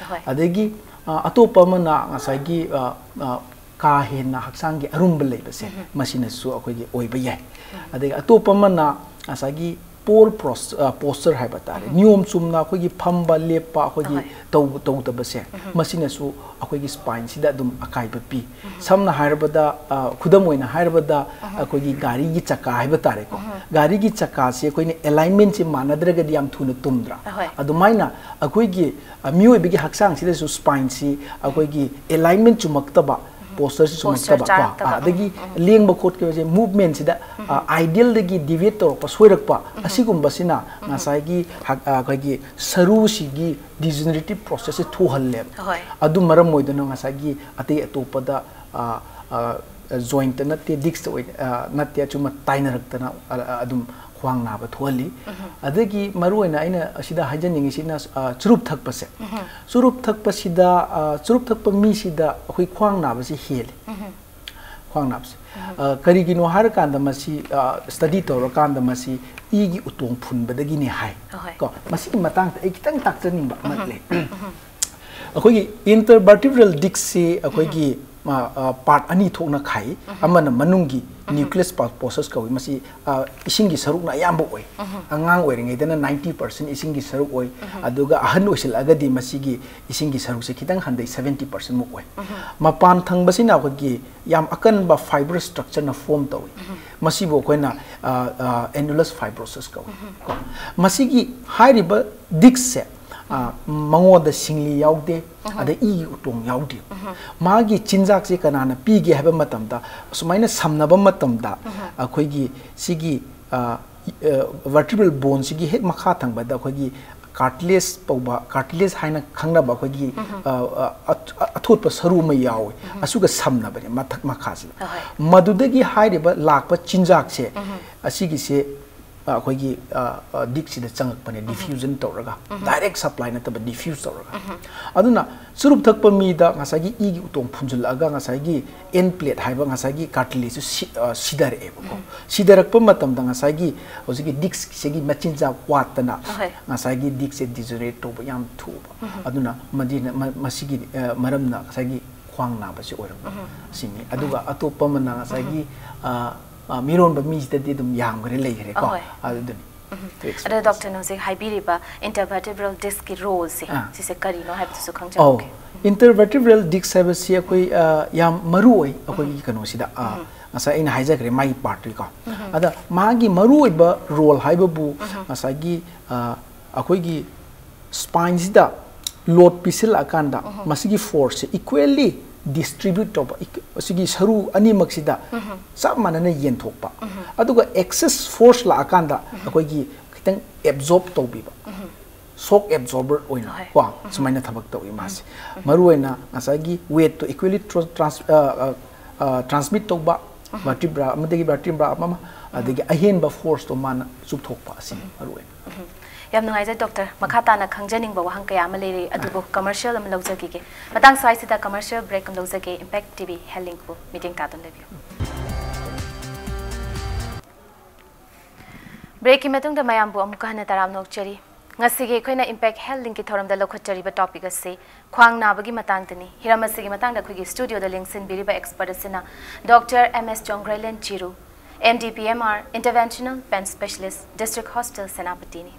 ꯑꯗꯒꯤ, ꯑ, ꯑꯇꯣꯞꯄ ꯑꯃꯅ ꯉꯁꯥꯏꯒꯤ, ꯑ, ꯑ, ꯀꯥ ꯍꯦꯟꯅ ꯍꯛꯆꯥꯡꯒꯤ ꯑꯔꯨꯝꯕ ꯂꯩꯕꯁꯦ, ꯃꯁꯤꯅꯁꯨ ꯑꯩꯈꯣꯏꯒꯤ ꯑꯣꯏꯕ ꯌꯥꯏ꯫ ꯑꯗꯒꯤ ꯑꯇꯣꯞꯄ ꯑꯃꯅ ꯉꯁꯥꯏꯒꯤ ꯄꯣꯔ ꯄ꯭ꯔꯣꯁ-, ꯑ, ꯄꯣꯁꯆꯔ ꯍꯥꯏꯕ ꯇꯥꯔꯦ, ꯅꯤꯌꯣꯝ ꯆꯨꯝꯅ ꯑꯩꯈꯣꯏꯒꯤ ꯐꯝꯕ, ꯂꯦꯞꯄ, ꯑꯩꯈꯣꯏꯒꯤ ꯇꯧ-, ꯇꯧꯗꯕꯁꯦ, ꯃꯁꯤꯅꯁꯨ ꯑꯩꯈꯣꯏꯒꯤ ꯁ꯭ꯄꯥꯏꯟꯁꯤꯗ ꯑꯗꯨꯝ ꯑꯀꯥꯏꯕ ꯄꯤ꯫ ꯁꯝꯅ ꯍꯥꯏꯔꯕꯗ, ꯑ, ꯈꯨꯗꯝ ꯑꯣꯏꯅ ꯍꯥꯏꯔꯕꯗ, ꯑꯩꯈꯣꯏꯒꯤ ꯒꯥꯔꯤꯒꯤ ꯆꯀꯥ ꯍꯥꯏꯕ ꯇꯥꯔꯦꯀꯣ, ꯒꯥꯔꯤꯒꯤ ꯆꯀꯥꯁꯤ ꯑꯩꯈꯣꯏꯅ ꯑꯦꯂꯥꯏꯟꯃꯦꯟꯁꯤ ꯃꯥꯟꯅꯗ꯭ꯔꯒꯗꯤ ꯌꯥꯝ ꯊꯨꯅ ꯇꯨꯝꯗ꯭ꯔꯥ? ꯑꯗꯨꯃꯥꯏꯅ ꯑꯩꯈꯣꯏꯒꯤ, ꯑ, ꯃꯤꯑꯣꯏꯕꯒꯤ ꯍꯛꯆꯥꯡꯁꯤꯗꯁꯨ ꯁ꯭ꯄꯥꯏꯟꯁꯤ ꯑꯩꯈꯣꯏꯒꯤ ꯑꯦꯂꯥꯏꯟꯃꯦꯟ ꯆꯨꯝꯃꯛꯇꯕ, ꯄꯣꯁꯆꯔꯁꯤ ꯄꯣꯁꯆꯔ ꯆꯨꯝꯃꯛꯇꯕ, ꯀꯣ, ꯆꯥꯔꯛꯇꯕ꯫ ꯑ, ꯑꯗꯒꯤ ꯂꯦꯡꯕ ꯈꯣꯠꯈꯤꯕꯁꯦ, ꯃꯨꯚꯃꯦꯟꯁꯤꯗ, ꯑ, ꯑꯥꯏꯗꯤꯌꯦꯜꯗꯒꯤ ꯗꯤꯚꯤꯌꯦꯠ ꯇꯧꯔꯛꯄ, ꯁꯣꯏꯔꯛꯄ, ꯑꯁꯤꯒꯨꯝꯕꯁꯤꯅ ꯉꯁꯥꯏꯒꯤ ꯍꯛ-, ꯑ, ꯑꯩꯈꯣꯏꯒꯤ ꯁꯔꯨꯁꯤꯒꯤ ꯗꯤꯖꯦꯅꯦꯔꯦꯇꯤꯚ ꯄ꯭ꯔꯣꯁꯦꯁꯁꯦ ꯊꯨꯍꯜꯂꯦꯕ꯫ ꯑꯗꯨ ꯃꯔꯝ ꯑꯣꯏꯗꯨꯅ ꯉꯁꯥꯏꯒꯤ ꯑꯇꯩ ꯑꯇꯣꯞꯄꯗ, ꯑ, ꯑ, ꯖꯣꯏꯟꯠꯇ ꯅꯠꯇꯦ, ꯗꯤꯁꯛꯇ ꯑꯣꯏꯅ, ꯑ, ꯅꯠꯇꯦ, ꯑꯆꯨꯝꯕ ꯇꯥꯏꯅꯔꯛꯇꯅ, ꯑ, ꯑ, ꯑꯗꯨꯝ ꯈ꯭ꯋꯥꯡ ꯅꯥꯕ ꯊꯣꯛꯍꯜꯂꯤ꯫ ꯑꯗꯒꯤ ꯃꯔꯨꯑꯣꯏꯅ ꯑꯩꯅ ꯑꯁꯤꯗ ꯍꯥꯏꯖꯅꯤꯡꯉꯤꯁꯤꯅ, ꯑ, ꯆꯨꯔꯨꯞ ꯊꯛꯄꯁꯦ꯫ ꯆꯨꯔꯨꯞ ꯊꯛꯄꯁꯤꯗ, ꯑ, ꯆꯨꯔꯨꯞ ꯊꯛꯄ ꯃꯤꯁꯤꯗ ꯑꯩꯈꯣꯏ ꯈ꯭ꯋꯥꯡ ꯅꯥꯕꯁꯤ ꯍꯦꯜꯂꯤ꯫ ꯈ꯭ꯋꯥꯡ ꯅꯥꯕꯁꯦ꯫ ꯑ, ꯀꯔꯤꯒꯤꯅꯣ ꯍꯥꯏꯔꯀꯥꯟꯗ ꯃꯁꯤ, ꯑ, ꯁ꯭ꯇꯗꯤ ꯇꯧꯔꯀꯥꯟꯗ ꯃꯁꯤ ꯏꯒꯤ ꯎꯇꯣꯡ ꯐꯨꯟꯕꯗꯒꯤꯅꯤ ꯍꯥꯏ꯫ ꯀꯣ, ꯃꯁꯤꯒꯤ ꯃꯇꯥꯡꯗ ꯑꯩ ꯈꯤꯇꯪ ꯇꯥꯛꯆꯅꯤꯡꯕ ꯑꯃ ꯂꯩ꯫ ꯑꯩꯈꯣꯏꯒꯤ ꯏꯟꯇꯔꯚꯔꯇꯤꯕ꯭ꯔꯦꯜ ꯗꯤꯁꯛꯁꯤ ꯑꯩꯈꯣꯏꯒꯤ ꯄꯥꯔꯠ ꯑꯅꯤ ꯊꯣꯛꯅ ꯈꯥꯏ꯫ ꯑꯃꯅ ꯃꯅꯨꯡꯒꯤ nucleus pulposus ꯀꯧꯏ꯫ ꯃꯁꯤ ꯑ, ꯏꯁꯤꯡꯒꯤ ꯁꯔꯨꯛꯅ ꯑꯌꯥꯝꯕ ꯑꯣꯏ꯫ ꯑꯉꯥꯡ ꯑꯣꯏꯔꯤꯉꯩꯗꯅ ninety percent ꯏꯁꯤꯡꯒꯤ ꯁꯔꯨꯛ ꯑꯣꯏ꯫ ꯑꯗꯨꯒ ꯑꯍꯟ ꯑꯣꯏꯁꯤꯜꯂꯛꯑꯒꯗꯤ ꯃꯁꯤꯒꯤ ꯏꯁꯤꯡꯒꯤ ꯁꯔꯨꯛꯁꯦ ꯈꯤꯇꯪ ꯍꯟꯊꯩ, seventy percent ꯃꯨꯛ ꯑꯣꯏ꯫ ꯃꯄꯥꯟ ꯊꯪꯕꯁꯤꯅ ꯑꯩꯈꯣꯏꯒꯤ ꯌꯥꯝ ꯑꯀꯟꯕ fibrous structureꯅ form ꯇꯧꯏ꯫ ꯃꯁꯤꯕꯨ ꯑꯩꯈꯣꯏꯅ ꯑ, ꯑ, annulus fibrosus ꯀꯧꯏ꯫ ꯀꯣ, ꯃꯁꯤꯒꯤ ꯍꯥꯏꯔꯤꯕ discꯁꯦ ꯑ, ꯃꯉꯣꯟꯗ ꯁꯤꯡꯂꯤ ꯌꯥꯎꯗꯦ, ꯑꯗ ꯏꯒꯤ ꯎꯇꯣꯡ ꯌꯥꯎꯗꯦ꯫ ꯃꯥꯒꯤ ꯆꯤꯟꯖꯥꯛꯁꯦ ꯀꯅꯥꯅ ꯄꯤꯒꯦ ꯍꯥꯏꯕ ꯃꯇꯝꯗ, ꯑꯁꯨꯃꯥꯏꯅ ꯁꯝꯅꯕ ꯃꯇꯝꯗ ꯑꯩꯈꯣꯏꯒꯤ ꯁꯤꯒꯤ vertebral boneꯁꯤꯒꯤ ꯍꯦꯛ ꯃꯈꯥ ꯊꯪꯕꯗ ꯑꯩꯈꯣꯏꯒꯤ cartilage ꯀꯧꯕ, cartilage ꯍꯥꯏꯅ ꯈꯪꯅꯕ ꯑꯩꯈꯣꯏꯒꯤ ꯑ, ꯑ, ꯑꯊꯣꯠꯄ ꯁꯔꯨ ꯑꯃ ꯌꯥꯎꯋꯤ꯫ ꯑꯁꯤꯒ ꯁꯝꯅꯕꯅꯦ ꯃꯊꯛ ꯃꯈꯥꯁꯤꯗ꯫ ꯃꯗꯨꯗꯒꯤ ꯍꯥꯏꯔꯤꯕ ꯂꯥꯛꯄ ꯆꯤꯟꯖꯥꯛꯁꯦ ꯑꯁꯤꯒꯤꯁꯦ ꯑ, ꯑꯩꯈꯣꯏꯒꯤ discꯁꯤꯗ ꯆꯪꯉꯛꯄꯅꯦ, diffusion ꯇꯧꯔꯒ꯫ Direct supply ꯅꯠꯇꯕ, diffuse ꯇꯧꯔꯒ꯫ ꯑꯗꯨꯅ ꯆꯨꯔꯨꯞ ꯊꯛꯄ ꯃꯤꯗ ꯉꯁꯥꯏꯒꯤ ꯏꯒꯤ ꯎꯇꯣꯡ ꯐꯨꯟꯖꯜꯂꯛꯑꯒ ꯉꯁꯥꯏꯒꯤ end plate ꯍꯥꯏꯕ ꯉꯁꯥꯏꯒꯤ cartilageꯁꯨ ꯁꯤ-, ꯑ, ꯁꯤꯊꯔꯛꯑꯦꯕꯀꯣ꯫ ꯁꯤꯊꯔꯛꯄ ꯃꯇꯝꯗ ꯉꯁꯥꯏꯒꯤ ꯍꯧꯖꯤꯛꯀꯤ discꯁꯤꯒꯤ ꯃꯆꯤꯟꯖꯥꯛ ꯋꯥꯠꯇꯅ ꯉꯁꯥꯏꯒꯤ discꯁꯦ degenerate ꯇꯧꯕ ꯌꯥꯝ ꯊꯨꯕ꯫ ꯑꯗꯨꯅ ꯃꯗꯤꯅ-, ꯃ-, ꯃꯁꯤꯒꯤ ꯑ, ꯃꯔꯝꯅ ꯉꯁꯥꯏꯒꯤ ꯈ꯭ꯋꯥꯡ ꯅꯥꯕꯁꯤ ꯑꯣꯏꯔꯝꯕ ꯁꯤꯅꯤ꯫ ꯑꯗꯨꯒ ꯑꯇꯣꯞꯄ ꯑꯃꯅ ꯉꯁꯥꯏꯒꯤ ꯑ, ꯑ, ꯃꯤꯔꯣꯟꯕ ꯃꯤꯁꯤꯗꯗꯤ ꯑꯗꯨꯝ ꯌꯥꯝꯈ꯭ꯔꯦ, ꯂꯩꯈ꯭ꯔꯦꯀꯣ꯫ ꯑꯍꯣꯏ꯫ ꯑꯗꯨꯅꯤ꯫ ꯑꯗꯣ ꯗꯣꯛꯇꯔꯅ ꯍꯧꯖꯤꯛ ꯍꯥꯏꯕꯤꯔꯤꯕ intervertebral discꯀꯤ roleꯁꯦ, ꯑꯥ꯫ ꯁꯤꯁꯦ ꯀꯔꯤꯅꯣ ꯍꯥꯏꯕꯗꯨꯁꯨ ꯑꯧ, ꯈꯪꯖꯍꯧꯒꯦ꯫ Intervertebral disc ꯍꯥꯏꯕꯁꯤ ꯑꯩꯈꯣꯏ ꯑ, ꯌꯥꯝ ꯃꯔꯨ ꯑꯣꯏ ꯑꯩꯈꯣꯏꯒꯤ ꯀꯩꯅꯣꯁꯤꯗ꯫ ꯑ, ꯉꯁꯥꯏ ꯑꯩꯅ ꯍꯥꯏꯖꯈ꯭ꯔꯦ ꯃꯥꯒꯤ partꯇꯨꯀꯣ꯫ ꯑꯗ ꯃꯥꯒꯤ ꯃꯔꯨꯑꯣꯏꯕ role ꯍꯥꯏꯕꯕꯨ ꯉꯁꯥꯏꯒꯤ ꯑ, ꯑꯩꯈꯣꯏꯒꯤ spineꯁꯤꯗ load ꯄꯤꯁꯤꯜꯂꯛꯑꯀꯥꯟꯗ ꯃꯁꯤꯒꯤ forceꯁꯦ equally distribute ꯇꯧꯕ, equ-, ꯑꯁꯤꯒꯤ ꯁꯔꯨ ꯑꯅꯤꯃꯛꯁꯤꯗ ꯆꯞ ꯃꯥꯟꯅꯅ ꯌꯦꯟꯊꯣꯛꯄ꯫ ꯑꯗꯨꯒ excess force ꯂꯥꯛꯑꯀꯥꯟꯗ ꯑꯩꯈꯣꯏꯒꯤ ꯈꯤꯇꯪ absorb ꯇꯧꯕꯤꯕ, shock absorber ꯑꯣꯏꯅ ꯍꯣꯏ꯫ ꯀꯣ, ꯁꯨꯃꯥꯏꯅ ꯊꯕꯛ ꯇꯧꯏ ꯃꯥꯁꯦ꯫ ꯃꯔꯨꯑꯣꯏꯅ ꯉꯁꯥꯏꯒꯤ weightꯇꯣ equally tra-, trans-, ꯑ, ꯑ, ꯑ, transmit ꯇꯧꯕ vertebra ꯑꯃꯗꯒꯤ vertebra ꯑꯃ, ꯑꯗꯒꯤ ꯑꯍꯦꯟꯕ forceꯇꯣ ꯃꯥꯅ ꯆꯨꯞꯊꯣꯛꯄ ꯑꯁꯤꯅꯤ ꯃꯔꯨꯑꯣꯏꯅ꯫ ꯌꯥꯝ ꯅꯨꯡꯉꯥꯏꯖꯩ ꯗꯣꯛꯇꯔ꯫ ꯃꯈꯥ ꯇꯥꯅ ꯈꯪꯖꯅꯤꯡꯕ ꯋꯥꯍꯪ ꯀꯌꯥ ꯑꯃ ꯂꯩꯔꯤ, ꯑꯗꯨꯕꯨ commercial ꯑꯃ ꯂꯧꯖꯈꯤꯒꯦ꯫ ꯃꯇꯥꯡ ꯁ꯭ꯋꯥꯏꯁꯤꯗ commercial break ꯑꯃ ꯂꯧꯖꯒꯦ꯫ Impact TV Health Linkꯄꯨ ꯃꯤꯠꯌꯦꯡ ꯇꯥꯗꯨꯅ ꯂꯩꯕꯤꯌꯨ꯫ Breakꯀꯤ ꯃꯇꯨꯡꯗ ꯃꯌꯥꯝꯕꯨ ꯑꯃꯨꯛꯀ ꯍꯟꯅ ꯇꯔꯥꯝꯅ ꯑꯣꯛꯆꯔꯤ꯫ ꯉꯁꯤꯒꯤ ꯑꯩꯈꯣꯏꯅ Impact Health Linkꯀꯤ ꯊꯧꯔꯝꯗ ꯂꯧꯈꯠꯆꯔꯤꯕ topic ꯑꯁꯤ ꯈ꯭ꯋꯥꯡ ꯅꯥꯕꯒꯤ ꯃꯇꯥꯡꯗꯅꯤ꯫ ꯍꯤꯔꯝ ꯑꯁꯤꯒꯤ ꯃꯇꯥꯡꯗ ꯑꯩꯈꯣꯏꯒꯤ studioꯗ ꯂꯦꯡꯁꯤꯟꯕꯤꯔꯤꯕ expert ꯑꯁꯤꯅ Doctor M S ꯆꯣꯡꯒ꯭ꯔꯩꯂꯦꯟ ꯆꯤꯔꯨ, M D P M R, Interventional Pain Specialist, District Hospital ꯁꯦꯅꯥꯄꯇꯤꯅꯤ꯫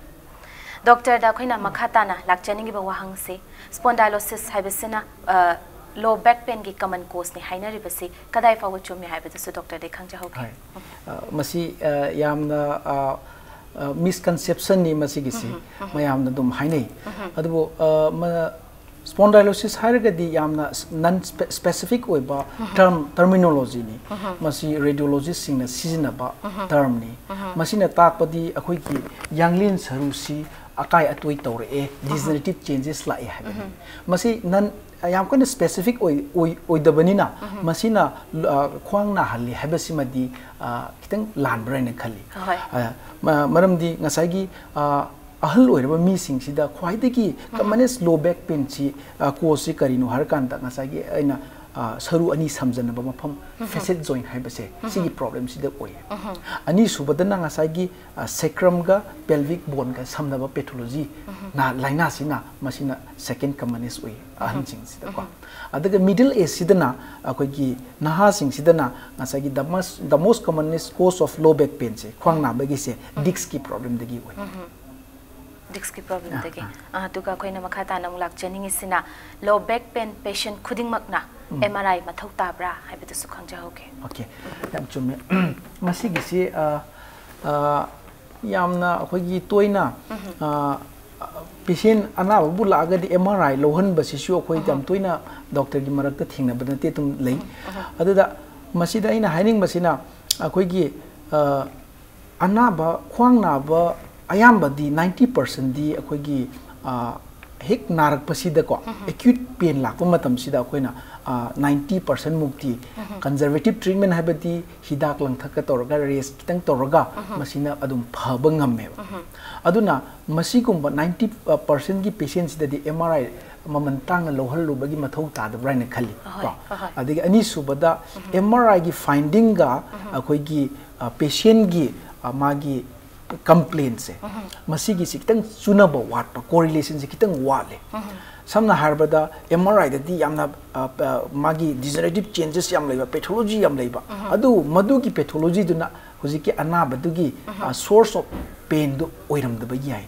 Doctorꯗ ꯑꯩꯈꯣꯏꯅ ꯃꯈꯥ ꯇꯥꯅ ꯂꯥꯛꯆꯅꯤꯡꯉꯤꯕ ꯋꯥꯍꯪꯁꯤ, spondylosis ꯍꯥꯏꯕꯁꯤꯅ, ꯑ, low back painꯒꯤ common causeꯅꯤ ꯍꯥꯏꯅꯔꯤꯕꯁꯤ ꯀꯗꯥꯏ ꯐꯥꯎꯕ ꯆꯨꯝꯃꯤ ꯍꯥꯏꯕꯗꯨꯁꯨ doctorꯗꯒꯤ ꯈꯪꯖꯍꯧꯒꯦ꯫ ꯍꯣꯏ꯫ ꯑ, ꯃꯁꯤ, ꯑ, ꯌꯥꯝꯅ, ꯑ, ꯑ, misconceptionꯅꯤ ꯃꯁꯤꯒꯤꯁꯤ꯫ ꯃꯌꯥꯝꯅ ꯑꯗꯨꯝ ꯍꯥꯏꯅꯩ꯫ ꯑꯗꯨꯕꯨ, ꯑ, ꯃ-, spondylosis ꯍꯥꯏꯔꯒꯗꯤ ꯌꯥꯝꯅ ꯁ-, non spe-, specific ꯑꯣꯏꯕ term, terminologyꯅꯤ꯫ ꯃꯁꯤ radiologistꯁꯤꯡꯅ ꯁꯤꯖꯤꯟꯅꯕ termꯅꯤ꯫ ꯃꯁꯤꯅ ꯇꯥꯛꯄꯗꯤ ꯑꯩꯈꯣꯏꯒꯤ ꯌꯥꯡꯂꯦꯟ ꯁꯔꯨꯁꯤ ꯑꯀꯥꯏ ꯑꯇꯣꯏ ꯇꯧꯔꯛꯑꯦ, degenerative changes ꯂꯥꯛꯑꯦ ꯍꯥꯏꯕꯅꯤ꯫ ꯃꯁꯤ non, ꯌꯥꯝ ꯀꯟꯅ specific ꯑꯣꯏ-, ꯑꯣꯏ-, ꯑꯣꯏꯗꯕꯅꯤꯅ ꯃꯁꯤꯅ, ꯑ, ꯈ꯭ꯋꯥꯡ ꯅꯥꯍꯜꯂꯤ ꯍꯥꯏꯕꯁꯤꯃꯗꯤ, ꯑ, ꯈꯤꯇꯪ ꯂꯥꯟꯕ꯭ꯔꯥ ꯍꯥꯏꯅ ꯈꯜꯂꯤ꯫ ꯍꯣꯏ꯫ ꯑ, ꯃ-, ꯃꯔꯝꯗꯤ ꯉꯁꯥꯏꯒꯤ, ꯑ, ꯑꯍꯜ ꯑꯣꯏꯔꯕ ꯃꯤꯁꯤꯡꯁꯤꯗ ꯈ꯭ꯋꯥꯏꯗꯒꯤ commonest low back painꯁꯤ, ꯑ, causeꯁꯤ ꯀꯔꯤꯅꯣ ꯍꯥꯏꯔꯀꯥꯟꯗ ꯉꯁꯥꯏꯒꯤ ꯑꯩꯅ, ꯑ, ꯁꯔꯨ ꯑꯅꯤ ꯁꯝꯖꯟꯅꯕ ꯃꯐꯝ, facet joint ꯍꯥꯏꯕꯁꯦ, ꯁꯤꯒꯤ problemꯁꯤꯗ ꯑꯣꯏꯌꯦ꯫ ꯑꯅꯤꯁꯨꯕꯗꯅ ꯉꯁꯥꯏꯒꯤ, ꯑ, sacrumꯒ pelvic boneꯒ ꯁꯝꯅꯕ pathology ꯅꯥ-, ꯂꯥꯏꯅꯥꯁꯤꯅ ꯃꯁꯤꯅ second commonest ꯑꯣꯏ ꯑꯍꯟꯁꯤꯡꯁꯤꯗꯀꯣ꯫ ꯑꯗꯨꯒ middle ageꯁꯤꯗꯅ ꯑꯩꯈꯣꯏꯒꯤ ꯅꯍꯥꯁꯤꯡꯁꯤꯗꯅ ꯉꯁꯥꯏꯒꯤ the most, the most commonest cause of low back painꯁꯦ, ꯈ꯭ꯋꯥꯡ ꯅꯥꯕꯒꯤꯁꯦ, discꯀꯤ problemꯗꯒꯤ ꯑꯣꯏ꯫ Discꯀꯤ problemꯗꯒꯤ꯫ ꯑꯥ, ꯑꯥ꯫ ꯑꯥ, ꯑꯗꯨꯒ ꯑꯩꯈꯣꯏꯅ ꯃꯈꯥ ꯇꯥꯅ ꯑꯃꯨꯛ ꯂꯥꯛꯆꯅꯤꯡꯉꯤꯁꯤꯅ, low back pain patient ꯈꯨꯗꯤꯡꯃꯛꯅ M R I ꯃꯊꯧ ꯇꯥꯕ꯭ꯔꯥ ꯍꯥꯏꯕꯗꯨꯁꯨ ꯈꯪꯖꯍꯧꯒꯦ꯫ Okay, ꯌꯥꯝ ꯆꯨꯝꯃꯦ꯫ ꯃꯁꯤꯒꯤꯁꯤ, ꯑ, ꯑ, ꯌꯥꯝꯅ ꯑꯩꯈꯣꯏꯒꯤ ꯇꯣꯏꯅ, ꯑ, patient ꯑꯅꯥꯕꯕꯨ ꯂꯥꯛꯑꯒꯗꯤ M R I ꯂꯧꯍꯟꯕꯁꯤꯁꯨ ꯑꯩꯈꯣꯏ ꯌꯥꯝ ꯇꯣꯏꯅ doctorꯒꯤ ꯃꯔꯛꯇ ꯊꯦꯡꯅꯕ ꯅꯠꯇꯦ, ꯑꯗꯨꯝ ꯂꯩ꯫ ꯑꯗꯨꯗ ꯃꯁꯤꯗ ꯑꯩꯅ ꯍꯥꯏꯅꯤꯡꯕꯁꯤꯅ, ꯑꯩꯈꯣꯏꯒꯤ, ꯑ, ꯑꯅꯥꯕ, ꯈ꯭ꯋꯥꯡ ꯅꯥꯕ ꯑꯌꯥꯝꯕꯗꯤ ninety percentꯗꯤ ꯑꯩꯈꯣꯏꯒꯤ, ꯑ, ꯍꯦꯛ ꯅꯥꯔꯛꯄꯁꯤꯗꯀꯣ, acute pain ꯂꯥꯛꯄ ꯃꯇꯝꯁꯤꯗ ꯑꯩꯈꯣꯏꯅ, ꯑ, ninety percent ꯃꯨꯛꯇꯤ conservative treatment, ꯍꯥꯏꯕꯗꯤ ꯍꯤꯗꯥꯛ ꯂꯥꯡꯊꯛꯀ ꯇꯧꯔꯒ, rest ꯈꯤꯇꯪ ꯇꯧꯔꯒ ꯃꯁꯤꯅ ꯑꯗꯨꯝ ꯐꯕ ꯉꯝꯃꯦꯕ꯫ ꯑꯗꯨꯅ ꯃꯁꯤꯒꯨꯝꯕ ninety percentꯀꯤ patientꯁꯤꯗꯗꯤ M R I ꯃꯃꯜ ꯇꯥꯡꯅ ꯂꯧꯍꯜꯂꯨꯕꯒꯤ ꯃꯊꯧ ꯇꯥꯗꯕ꯭ꯔꯥ ꯍꯥꯏꯅ ꯈꯜꯂꯤ, ꯑꯍꯣꯏ, ꯀꯣ? ꯑꯍꯣꯏ꯫ ꯑꯗꯒꯤ ꯑꯅꯤꯁꯨꯕꯗ, M R Iꯒꯤ findingꯒ ꯑꯩꯈꯣꯏꯒꯤ, ꯑ, patientꯒꯤ, ꯑ, ꯃꯥꯒꯤ ꯀꯝꯄ꯭ꯂꯦꯟꯁꯦ, ꯃꯁꯤꯒꯤꯁꯤ ꯈꯤꯇꯪ ꯆꯨꯅꯕ ꯋꯥꯠꯄ, ꯀꯣꯔꯤꯂꯦꯁꯟꯁꯦ ꯈꯤꯇꯪ ꯋꯥꯠꯂꯦ꯫ ꯁꯝꯅ ꯍꯥꯏꯔꯕꯗ, ꯑꯦꯝ ꯑꯥꯔ ꯑꯥꯏꯗꯗꯤ ꯌꯥꯝꯅ, ꯑ, ꯑ, ꯃꯥꯒꯤ ꯗꯤꯖꯦꯅꯔꯦꯇꯤꯚ ꯆꯦꯟꯖꯦꯁ ꯌꯥꯝ ꯂꯩꯕ, ꯄꯦꯊꯣꯂꯣꯖꯤ ꯌꯥꯝ ꯂꯩꯕ, ꯑꯗꯨ ꯃꯗꯨꯒꯤ ꯄꯦꯊꯣꯂꯣꯖꯤꯗꯨꯅ ꯍꯧꯖꯤꯛꯀꯤ ꯑꯅꯥꯕꯗꯨꯒꯤ, ꯑ, ꯁꯣꯔꯁ ꯑꯣꯐ ꯄꯦꯟꯗꯨ ꯑꯣꯏꯔꯝꯗꯕ ꯌꯥꯏ꯫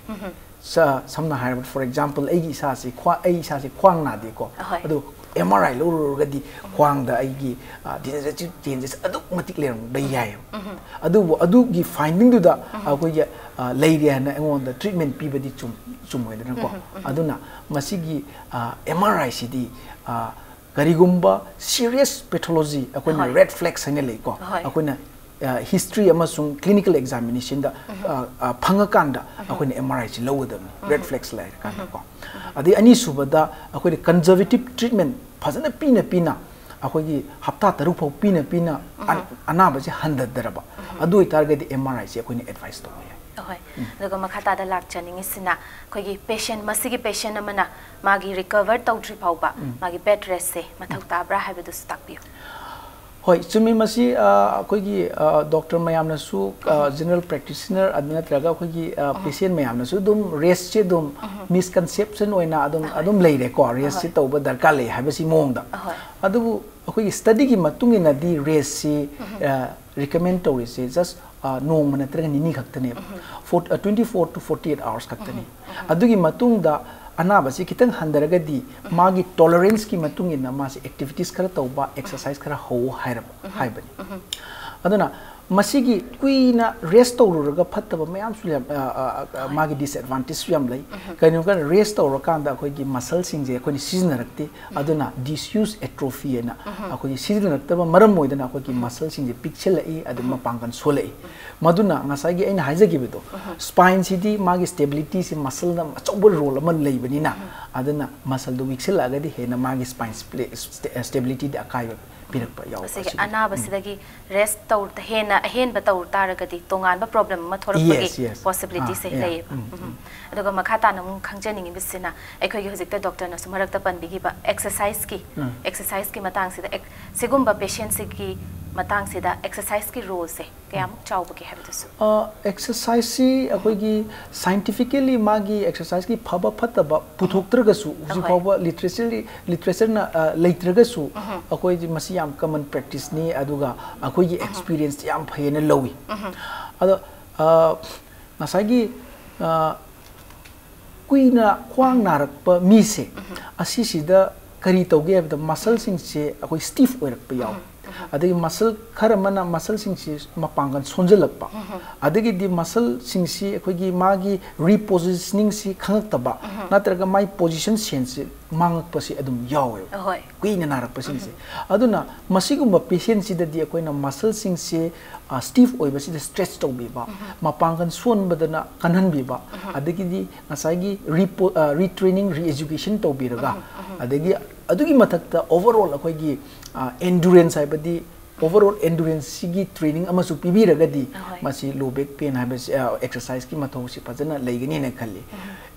ꯁ-, ꯁꯝꯅ ꯍꯥꯏꯔꯕꯗ, ꯐꯣꯔ ꯑꯦꯛꯖꯥꯝꯄꯜ, ꯑꯩꯒꯤ ꯏꯁꯥꯁꯤ ꯈ꯭ꯋꯥ-, ꯑꯩ ꯏꯁꯥꯁꯤ ꯈ꯭ꯋꯥꯡ ꯅꯥꯗꯦꯀꯣ, ꯑꯍꯣꯏ꯫ ꯑꯗꯨ ꯑꯦꯝ ꯑꯥꯔ ꯑꯥꯏ ꯂꯧꯔꯨꯔꯒꯗꯤ ꯈ꯭ꯋꯥꯡꯗ ꯑꯩꯒꯤ, ꯑ, ꯗꯤꯖꯦꯅꯔꯦꯇꯤꯚ ꯆꯦꯟꯖꯦꯁ ꯑꯗꯨꯛ ꯃꯇꯤꯛ ꯂꯩꯔꯝꯕ ꯌꯥꯏꯑꯕ꯫ ꯑꯗꯨꯕꯨ ꯑꯗꯨꯒꯤ ꯐꯥꯏꯟꯗꯤꯡꯗꯨꯗ ꯑꯩꯈꯣꯏꯒꯤ, ꯑ, ꯂꯩꯔꯦ ꯍꯥꯏꯅ ꯑꯩꯉꯣꯟꯗ ꯇ꯭ꯔꯤꯠꯃꯦꯟ ꯄꯤꯕꯗꯤ ꯆꯨꯝ-, ꯆꯨꯝꯃꯣꯏꯗꯅꯀꯣ꯫ ꯑꯗꯨꯅ ꯃꯁꯤꯒꯤ, ꯑ, ꯑꯦꯝ ꯑꯥꯔ ꯑꯥꯏꯁꯤꯗꯤ, ꯑ, ꯀꯔꯤꯒꯨꯝꯕ ꯁꯤꯔꯤꯌꯁ ꯄꯦꯊꯣꯂꯣꯖꯤ, ꯑꯩꯈꯣꯏꯅ ꯍꯣꯏ꯫ ꯔꯦꯗ ꯐ꯭ꯂꯦꯛꯁ ꯍꯥꯏꯅ ꯂꯩꯀꯣ, ꯍꯣꯏ꯫ ꯑꯩꯈꯣꯏꯅ, ꯑ, ꯍꯤꯁꯇ꯭ꯔꯤ ꯑꯃꯁꯨꯡ ꯀ꯭ꯂꯤꯅꯤꯀꯦꯜ ꯑꯦꯛꯖꯥꯃꯤꯅꯦꯁꯟꯗ, ꯑ, ꯑ, ꯐꯪꯉꯀꯥꯟꯗ ꯑꯩꯈꯣꯏꯅ ꯑꯦꯝ ꯑꯥꯔ ꯑꯥꯏꯁꯤ ꯂꯧꯒꯗꯕꯅꯤ, ꯔꯦꯗ ꯐ꯭ꯂꯦꯛꯁ ꯂꯩꯔꯀꯥꯟꯗꯀꯣ꯫ ꯑꯗꯩ ꯑꯅꯤꯁꯨꯕꯗ, ꯑꯩꯈꯣꯏꯅ ꯀꯟꯖꯔꯕꯦꯇꯤꯞ ꯇ꯭ꯔꯤꯠꯃꯦꯟ ꯐꯖꯅ ꯄꯤꯅ ꯄꯤꯅ, ꯑꯩꯈꯣꯏꯒꯤ ꯍꯞꯇꯥ ꯇꯔꯨꯛ ꯐꯥꯎ ꯄꯤꯅ ꯄꯤꯅ ꯑꯟ-, ꯑꯅꯥꯕꯁꯤ ꯍꯟꯊꯗꯔꯕ, ꯑꯗꯨ ꯑꯣꯏꯇꯥꯔꯒꯗꯤ ꯑꯦꯝ ꯑꯥꯔ ꯑꯥꯏꯁꯤ ꯑꯩꯈꯣꯏꯅ ꯑꯦꯗꯚꯥꯏꯁ ꯇꯧꯕ ꯌꯥꯏ꯫ ꯑꯍꯣꯏ꯫ ꯑꯗꯨꯒ ꯃꯈꯥ ꯇꯥꯗ ꯂꯥꯛꯆꯅꯤꯡꯉꯤꯁꯤꯅ, ꯑꯩꯈꯣꯏꯒꯤ ꯄꯦꯁꯦꯟ, ꯃꯁꯤꯒꯤ ꯄꯦꯁꯦꯟ ꯑꯃꯅ ꯃꯥꯒꯤ ꯔꯤꯀꯚꯔ ꯇꯧꯗ꯭ꯔꯤ ꯐꯥꯎꯕ ꯃꯥꯒꯤ ꯕꯦꯗ ꯔꯦꯁꯁꯦ ꯃꯊꯧ ꯇꯥꯕ꯭ꯔꯥ ꯍꯥꯏꯕꯗꯨꯁꯨ ꯇꯥꯛꯄꯤꯌꯨ꯫ ꯍꯣꯏ, ꯆꯨꯝꯃꯤ꯫ ꯃꯁꯤ, ꯑ, ꯑꯩꯈꯣꯏꯒꯤ, ꯑ, ꯗꯣꯛꯇꯔ ꯃꯌꯥꯝꯅꯁꯨ, ꯑ, ꯖꯦꯅꯔꯦꯜ ꯄ꯭ꯔꯦꯛꯇꯤꯁꯅꯔ ꯑꯗꯨ ꯅꯠꯇ꯭ꯔꯒ ꯑꯩꯈꯣꯏꯒꯤ, ꯑ, ꯄꯦꯁꯦꯟ ꯃꯌꯥꯝꯅꯁꯨ ꯑꯗꯨꯝ ꯔꯦꯁꯁꯦ ꯑꯗꯨꯝ ꯃꯤꯁꯀꯟꯁꯦꯞꯁꯟ ꯑꯣꯏꯅ ꯑꯗꯨꯝ, ꯑꯗꯨꯝ ꯂꯩꯔꯦꯀꯣ, ꯔꯦꯁꯁꯤ ꯇꯧꯕ ꯗꯔꯀꯥꯔ ꯂꯩ ꯍꯥꯏꯕꯁꯤ ꯃꯑꯣꯡꯗ꯫ ꯑꯍꯣꯏ꯫ ꯑꯗꯨꯕꯨ ꯑꯩꯈꯣꯏꯒꯤ ꯁ꯭ꯇꯗꯤꯒꯤ ꯃꯇꯨꯡ ꯏꯟꯅꯗꯤ ꯔꯦꯁꯁꯤ, ꯑ, ꯔꯤꯀꯃꯦꯟ ꯇꯧꯔꯤꯁꯦ ꯖꯁ, ꯑ, ꯅꯣꯡꯃ ꯅꯠꯇ꯭ꯔꯒ ꯅꯤꯅꯤ ꯈꯛꯇꯅꯦꯕ꯫ ꯐꯣꯔ-, ꯑ, twenty four to forty eight hours ꯈꯛꯇꯅꯤ꯫ ꯑꯗꯨꯒꯤ ꯃꯇꯨꯡꯗ ꯑꯅꯥꯕꯁꯤ ꯈꯤꯇꯪ ꯍꯟꯊꯔꯒꯗꯤ ꯃꯥꯒꯤ ꯇꯣꯂꯔꯦꯟꯁꯀꯤ ꯃꯇꯨꯡ ꯏꯟꯅ ꯃꯥꯁꯤ ꯑꯦꯛꯇꯤꯚꯤꯇꯤꯁ ꯈꯔ ꯇꯧꯕ, ꯑꯦꯛꯁꯔꯁꯥꯏꯁ ꯈꯔ ꯍꯧ ꯍꯥꯏꯔꯕ, ꯍꯥꯏꯕꯅꯤ꯫ ꯑꯗꯨꯅ ꯃꯁꯤꯒꯤ ꯀꯨꯏꯅ ꯔꯦꯁ ꯇꯧꯔꯨꯔꯒ ꯐꯠꯇꯕ ꯃꯌꯥꯝꯁꯨ ꯌꯥꯝ, ꯑ, ꯑ, ꯑ, ꯃꯥꯒꯤ ꯗꯤꯁꯑꯦꯗꯚꯥꯟꯇꯦꯖꯁꯨ ꯌꯥꯝ ꯂꯩ꯫ ꯀꯩꯅꯣ ꯍꯥꯏꯔꯀꯥꯟꯗ ꯔꯦꯁ ꯇꯧꯔꯀꯥꯟꯗ ꯑꯩꯈꯣꯏꯒꯤ ꯃꯁꯜꯁꯤꯡꯁꯦ ꯑꯩꯈꯣꯏꯅ ꯁꯤꯖꯤꯟꯅꯔꯛꯇꯦ꯫ ꯑꯗꯨꯅ ꯗꯤꯁꯌꯨꯁ ꯑꯦꯇ꯭ꯔꯣꯐꯤ ꯍꯥꯏꯅ ꯑꯩꯈꯣꯏꯒꯤ ꯁꯤꯖꯤꯟꯅꯔꯛꯇꯕ ꯃꯔꯝ ꯑꯣꯏꯗꯅ ꯑꯩꯈꯣꯏꯒꯤ ꯃꯁꯜꯁꯤꯡꯁꯦ ꯄꯤꯛꯁꯤꯜꯂꯛꯏ, ꯑꯗꯨ ꯃꯄꯥꯡꯒꯜ ꯁꯣꯜꯂꯛꯏ꯫ ꯃꯗꯨꯅ ꯉꯁꯥꯏꯒꯤ ꯑꯩꯅ ꯍꯥꯏꯖꯈꯤꯕꯗꯣ, ꯁ꯭ꯄꯥꯏꯟꯁꯤꯗꯤ ꯃꯥꯒꯤ ꯁ꯭ꯇꯦꯕꯤꯂꯤꯇꯤꯁꯤ ꯃꯁꯜꯅ ꯑꯆꯧꯕ ꯔꯣꯜ ꯑꯃ ꯂꯩꯕꯅꯤꯅ, ꯑꯗꯨꯅ ꯃꯁꯜꯗꯨ ꯋꯤꯛꯁꯤꯜꯂꯛꯑꯒꯗꯤ ꯍꯦꯟꯅ ꯃꯥꯒꯤ ꯁ꯭ꯄꯥꯏꯟ ꯁ꯭ꯇꯦꯕꯤꯂꯤꯇꯤꯗ ꯑꯀꯥꯏꯕ ꯄꯤꯔꯛꯄ ꯌꯥꯎꯕ ꯁꯤꯒꯤ ꯑꯁꯤꯅꯤ꯫ ꯑꯅꯥꯕꯁꯤꯗꯒꯤ ꯔꯦꯁ ꯇꯧ-, ꯍꯦꯟꯅ ꯑꯍꯦꯟꯕ ꯇꯧ ꯇꯥꯔꯒꯗꯤ ꯇꯣꯉꯥꯟꯕ ꯄ꯭ꯔꯣꯕ꯭ꯂꯦꯝ ꯑꯃ ꯊꯣꯛꯂꯛꯄꯒꯤ Yes, yes. ꯄꯣꯁꯤꯕꯤꯂꯤꯇꯤꯁꯦ ꯑꯥ, yeah. ꯂꯩꯌꯦꯕ꯫ ꯎꯝ, ꯎꯝ꯫ ꯑꯗꯨꯒ ꯃꯈꯥ ꯇꯥꯅ ꯑꯃꯨꯛ ꯈꯪꯖꯅꯤꯡꯉꯤꯕꯁꯤꯅ, ꯑꯩꯈꯣꯏꯒꯤ ꯍꯧꯖꯤꯛꯇ ꯗꯣꯛꯇꯔꯅꯁꯨ ꯃꯔꯛꯇ ꯄꯟꯕꯤꯈꯤꯕ ꯑꯦꯛꯁꯔꯁꯥꯏꯁꯀꯤ, ꯎꯝ꯫ ꯑꯦꯛꯁꯔꯁꯥꯏꯁꯀꯤ ꯃꯇꯥꯡꯁꯤꯗ, ꯑꯦꯛ-, ꯁꯤꯒꯨꯝꯕ ꯄꯦꯁꯦꯟꯁꯤꯒꯤ ꯃꯇꯥꯡꯁꯤꯗ ꯑꯦꯛꯁꯔꯁꯥꯏꯁꯀꯤ ꯔꯣꯜꯁꯦ ꯀꯌꯥꯃꯨꯛ ꯆꯥꯎꯕꯒꯦ ꯍꯥꯏꯕꯗꯨꯁꯨ? ꯑꯦꯛꯁꯔꯁꯥꯏꯁꯁꯤ ꯑꯩꯈꯣꯏꯒꯤ ꯁꯥꯏꯟꯇꯤꯐꯤꯀꯦꯂꯤ ꯃꯥꯒꯤ ꯑꯦꯛꯁꯔꯁꯥꯏꯁꯀꯤ ꯐꯕ ꯐꯠꯇꯕ ꯄꯨꯊꯣꯛꯇ꯭ꯔꯒꯁꯨ ꯍꯧꯖꯤꯛ ꯐꯥꯎꯕ ꯂꯤꯇꯔꯦꯆꯔ ꯂꯤꯇꯔꯦꯆꯔꯅ ꯂꯩꯇ꯭ꯔꯒꯁꯨ ꯑꯩꯈꯣꯏꯗꯤ ꯃꯁꯤ ꯌꯥꯝ ꯀꯃꯟ ꯄ꯭ꯔꯦꯛꯇꯤꯁꯅꯤ꯫ ꯑꯗꯨꯒ ꯑꯩꯈꯣꯏꯒꯤ ꯑꯦꯛꯁꯄꯤꯔꯤꯌꯦꯟꯁ ꯌꯥꯝ ꯐꯩꯌꯦꯅ ꯂꯧꯏ꯫ ꯑꯗꯣ ꯉꯁꯥꯏꯒꯤ ꯀꯨꯏꯅ ꯈ꯭ꯋꯥꯡ ꯅꯥꯔꯛꯄ ꯃꯤꯁꯦ ꯑꯁꯤꯁꯤꯗ ꯀꯔꯤ ꯇꯧꯒꯦ ꯍꯥꯏꯕꯗ ꯃꯁꯜꯁꯤꯡꯁꯦ ꯑꯩꯈꯣꯏ ꯁ꯭ꯇꯤꯐ ꯑꯣꯏꯔꯛꯄ ꯌꯥꯎꯏ꯫ ꯑꯗꯒꯤ ꯃꯁꯜ ꯈꯔ ꯑꯃꯅ ꯃꯁꯜꯁꯤꯡꯁꯤ ꯃꯄꯥꯡꯒꯜ ꯁꯣꯟꯖꯜꯂꯛꯄ, ꯑꯗꯒꯤꯗꯤ ꯃꯁꯜꯁꯤꯡꯁꯤ ꯑꯩꯈꯣꯏꯒꯤ ꯃꯥꯒꯤ ꯔꯤꯄꯣꯖꯤꯁꯅꯤꯡꯁꯤ ꯈꯪꯉꯛꯇꯕ, ꯅꯠꯇ꯭ꯔꯒ ꯃꯥꯒꯤ ꯄꯣꯖꯤꯁꯟ ꯁꯦꯟꯁꯁꯤ ꯃꯥꯡꯉꯛꯄꯁꯤ ꯑꯗꯨꯝ ꯌꯥꯎꯋꯦꯕ꯫ ꯑꯍꯣꯏ꯫ ꯀꯨꯏꯅ ꯅꯥꯔꯛꯄꯁꯤꯡꯁꯦ꯫ ꯑꯗꯨꯅ ꯃꯁꯤꯒꯨꯝꯕ ꯄꯦꯁꯦꯟꯁꯤꯗꯗꯤ ꯑꯩꯈꯣꯏꯅ ꯃꯁꯜꯁꯤꯡꯁꯦ ꯁ꯭ꯇꯤꯐ ꯑꯣꯏꯕꯁꯤꯗ ꯁ꯭ꯇ꯭ꯔꯦꯆ ꯇꯧꯕꯤꯕ, ꯃꯄꯥꯡꯒꯜ ꯁꯣꯟꯕꯗꯅ ꯀꯟꯍꯟꯕꯤꯕ, ꯑꯗꯒꯤꯗꯤ ꯉꯁꯥꯏꯒꯤ ꯔꯤꯄꯣ ꯔꯤꯇ꯭ꯔꯦꯅꯤꯡ, ꯔꯤꯑꯦꯖꯨꯀꯦꯁꯟ ꯇꯧꯕꯤꯔꯒ, ꯑꯗꯒꯤ ꯑꯗꯨꯒꯤ ꯃꯊꯛꯇ ꯑꯣꯚꯔꯑꯣꯜ ꯑꯩꯈꯣꯏꯒꯤ ꯑꯦꯟꯗꯨꯔꯦꯟꯁ ꯍꯥꯏꯕꯗꯤ ꯑꯣꯚꯔꯑꯣꯜ ꯑꯦꯟꯗꯨꯔꯦꯟꯁꯁꯤꯒꯤ ꯇ꯭ꯔꯦꯅꯤꯡ ꯑꯃꯁꯨ ꯄꯤꯕꯤꯔꯒꯗꯤ ꯑꯍꯣꯏ꯫ ꯃꯁꯤ ꯂꯣ ꯕꯦꯛ ꯄꯦꯟ ꯍꯥꯏꯕꯁꯤ ꯑꯦꯛꯁꯔꯁꯥꯏꯁꯀꯤ ꯃꯊꯧꯁꯤ ꯐꯖꯅ ꯂꯩꯒꯅꯤꯅ ꯈꯜꯂꯤ꯫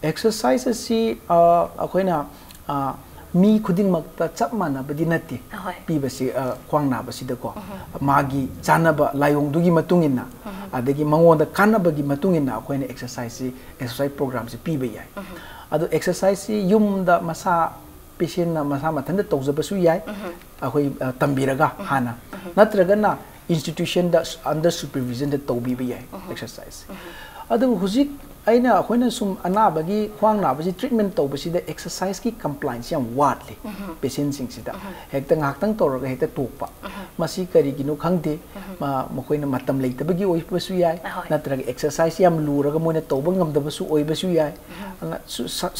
ꯑꯦꯛꯁꯔꯁꯥꯏꯁ ꯑꯁꯤ ꯑꯩꯈꯣꯏꯅ ꯃꯤ ꯈꯨꯗꯤꯡꯃꯛꯇ ꯆꯞ ꯃꯥꯟꯅꯕꯗꯤ ꯅꯠꯇꯦ ꯑꯍꯣꯏ꯫ ꯄꯤꯕꯁꯤ꯫ ꯈ꯭ꯋꯥꯡ ꯅꯥꯕꯁꯤꯗꯀꯣ ꯃꯥꯒꯤ ꯆꯥꯅꯕ ꯂꯥꯏꯑꯣꯡꯗꯨꯒꯤ ꯃꯇꯨꯡ ꯏꯟꯅ, ꯑꯗꯒꯤ ꯃꯉꯣꯟꯗ ꯀꯥꯟꯅꯕꯒꯤ ꯃꯇꯨꯡ ꯏꯟꯅ ꯑꯩꯈꯣꯏꯅ ꯑꯦꯛꯁꯔꯁꯥꯏꯁꯁꯤ ꯑꯦꯛꯁꯔꯁꯥꯏꯁ ꯄ꯭ꯔꯣꯒ꯭ꯔꯥꯝꯁꯤ ꯄꯤꯕ ꯌꯥꯏ꯫ ꯑꯗꯣ ꯑꯦꯛꯁꯔꯁꯥꯏꯁꯁꯤ ꯌꯨꯝꯗ ꯃꯁꯥ ꯄꯦꯁꯦꯟꯅ ꯃꯁꯥ ꯃꯊꯟꯇ ꯇꯧꯖꯕꯁꯨ ꯌꯥꯏ꯫ ꯑꯩꯈꯣꯏ ꯇꯝꯕꯤꯔꯒ ꯍꯥꯟꯅ, ꯅꯠꯇ꯭ꯔꯒꯅ ꯏꯟꯁꯇꯤꯇ꯭ꯌꯨꯁꯟꯗ ꯑꯟꯗꯔ ꯁꯨꯄꯔꯚꯤꯖꯟꯗ ꯇꯧꯕꯤꯕ ꯌꯥꯏ ꯑꯦꯛꯁꯔꯁꯥꯏꯁ꯫ ꯑꯗꯨꯕꯨ ꯍꯧꯖꯤꯛ ꯑꯩꯅ ꯑꯩꯈꯣꯏꯅ ꯁꯨꯝ ꯑꯅꯥꯕꯒꯤ ꯈ꯭ꯋꯥꯡ ꯅꯥꯕꯁꯤ ꯇ꯭ꯔꯤꯠꯃꯦꯟ ꯇꯧꯕꯁꯤꯗ ꯑꯦꯛꯁꯔꯁꯥꯏꯁꯀꯤ ꯀꯝꯄ꯭ꯂꯥꯏꯟꯁ ꯌꯥꯝ ꯋꯥꯠꯂꯤ ꯄꯦꯁꯦꯟꯁꯤꯡꯁꯤꯗ꯫ ꯍꯦꯛꯇ ꯉꯥꯏꯍꯥꯛꯇꯪ ꯇꯧꯔꯒ ꯍꯦꯛꯇ ꯇꯣꯛꯄ꯫ ꯃꯁꯤ ꯀꯔꯤꯒꯤꯅꯣ ꯈꯪꯗꯦ꯫ ꯃꯈꯣꯏꯅ ꯃꯇꯝ ꯂꯩꯇꯕꯒꯤ ꯑꯣꯏꯕꯁꯨ ꯌꯥꯏ, ꯑꯍꯣꯏ꯫ ꯅꯠꯇ꯭ꯔꯒ ꯑꯦꯛꯁꯔꯁꯥꯏꯁ ꯌꯥꯝ ꯂꯨꯔꯒ ꯃꯣꯏꯅ ꯇꯧꯕ ꯉꯝꯗꯕꯁꯨ ꯑꯣꯏꯕꯁꯨ ꯌꯥꯏ꯫ ꯑꯗꯨꯅ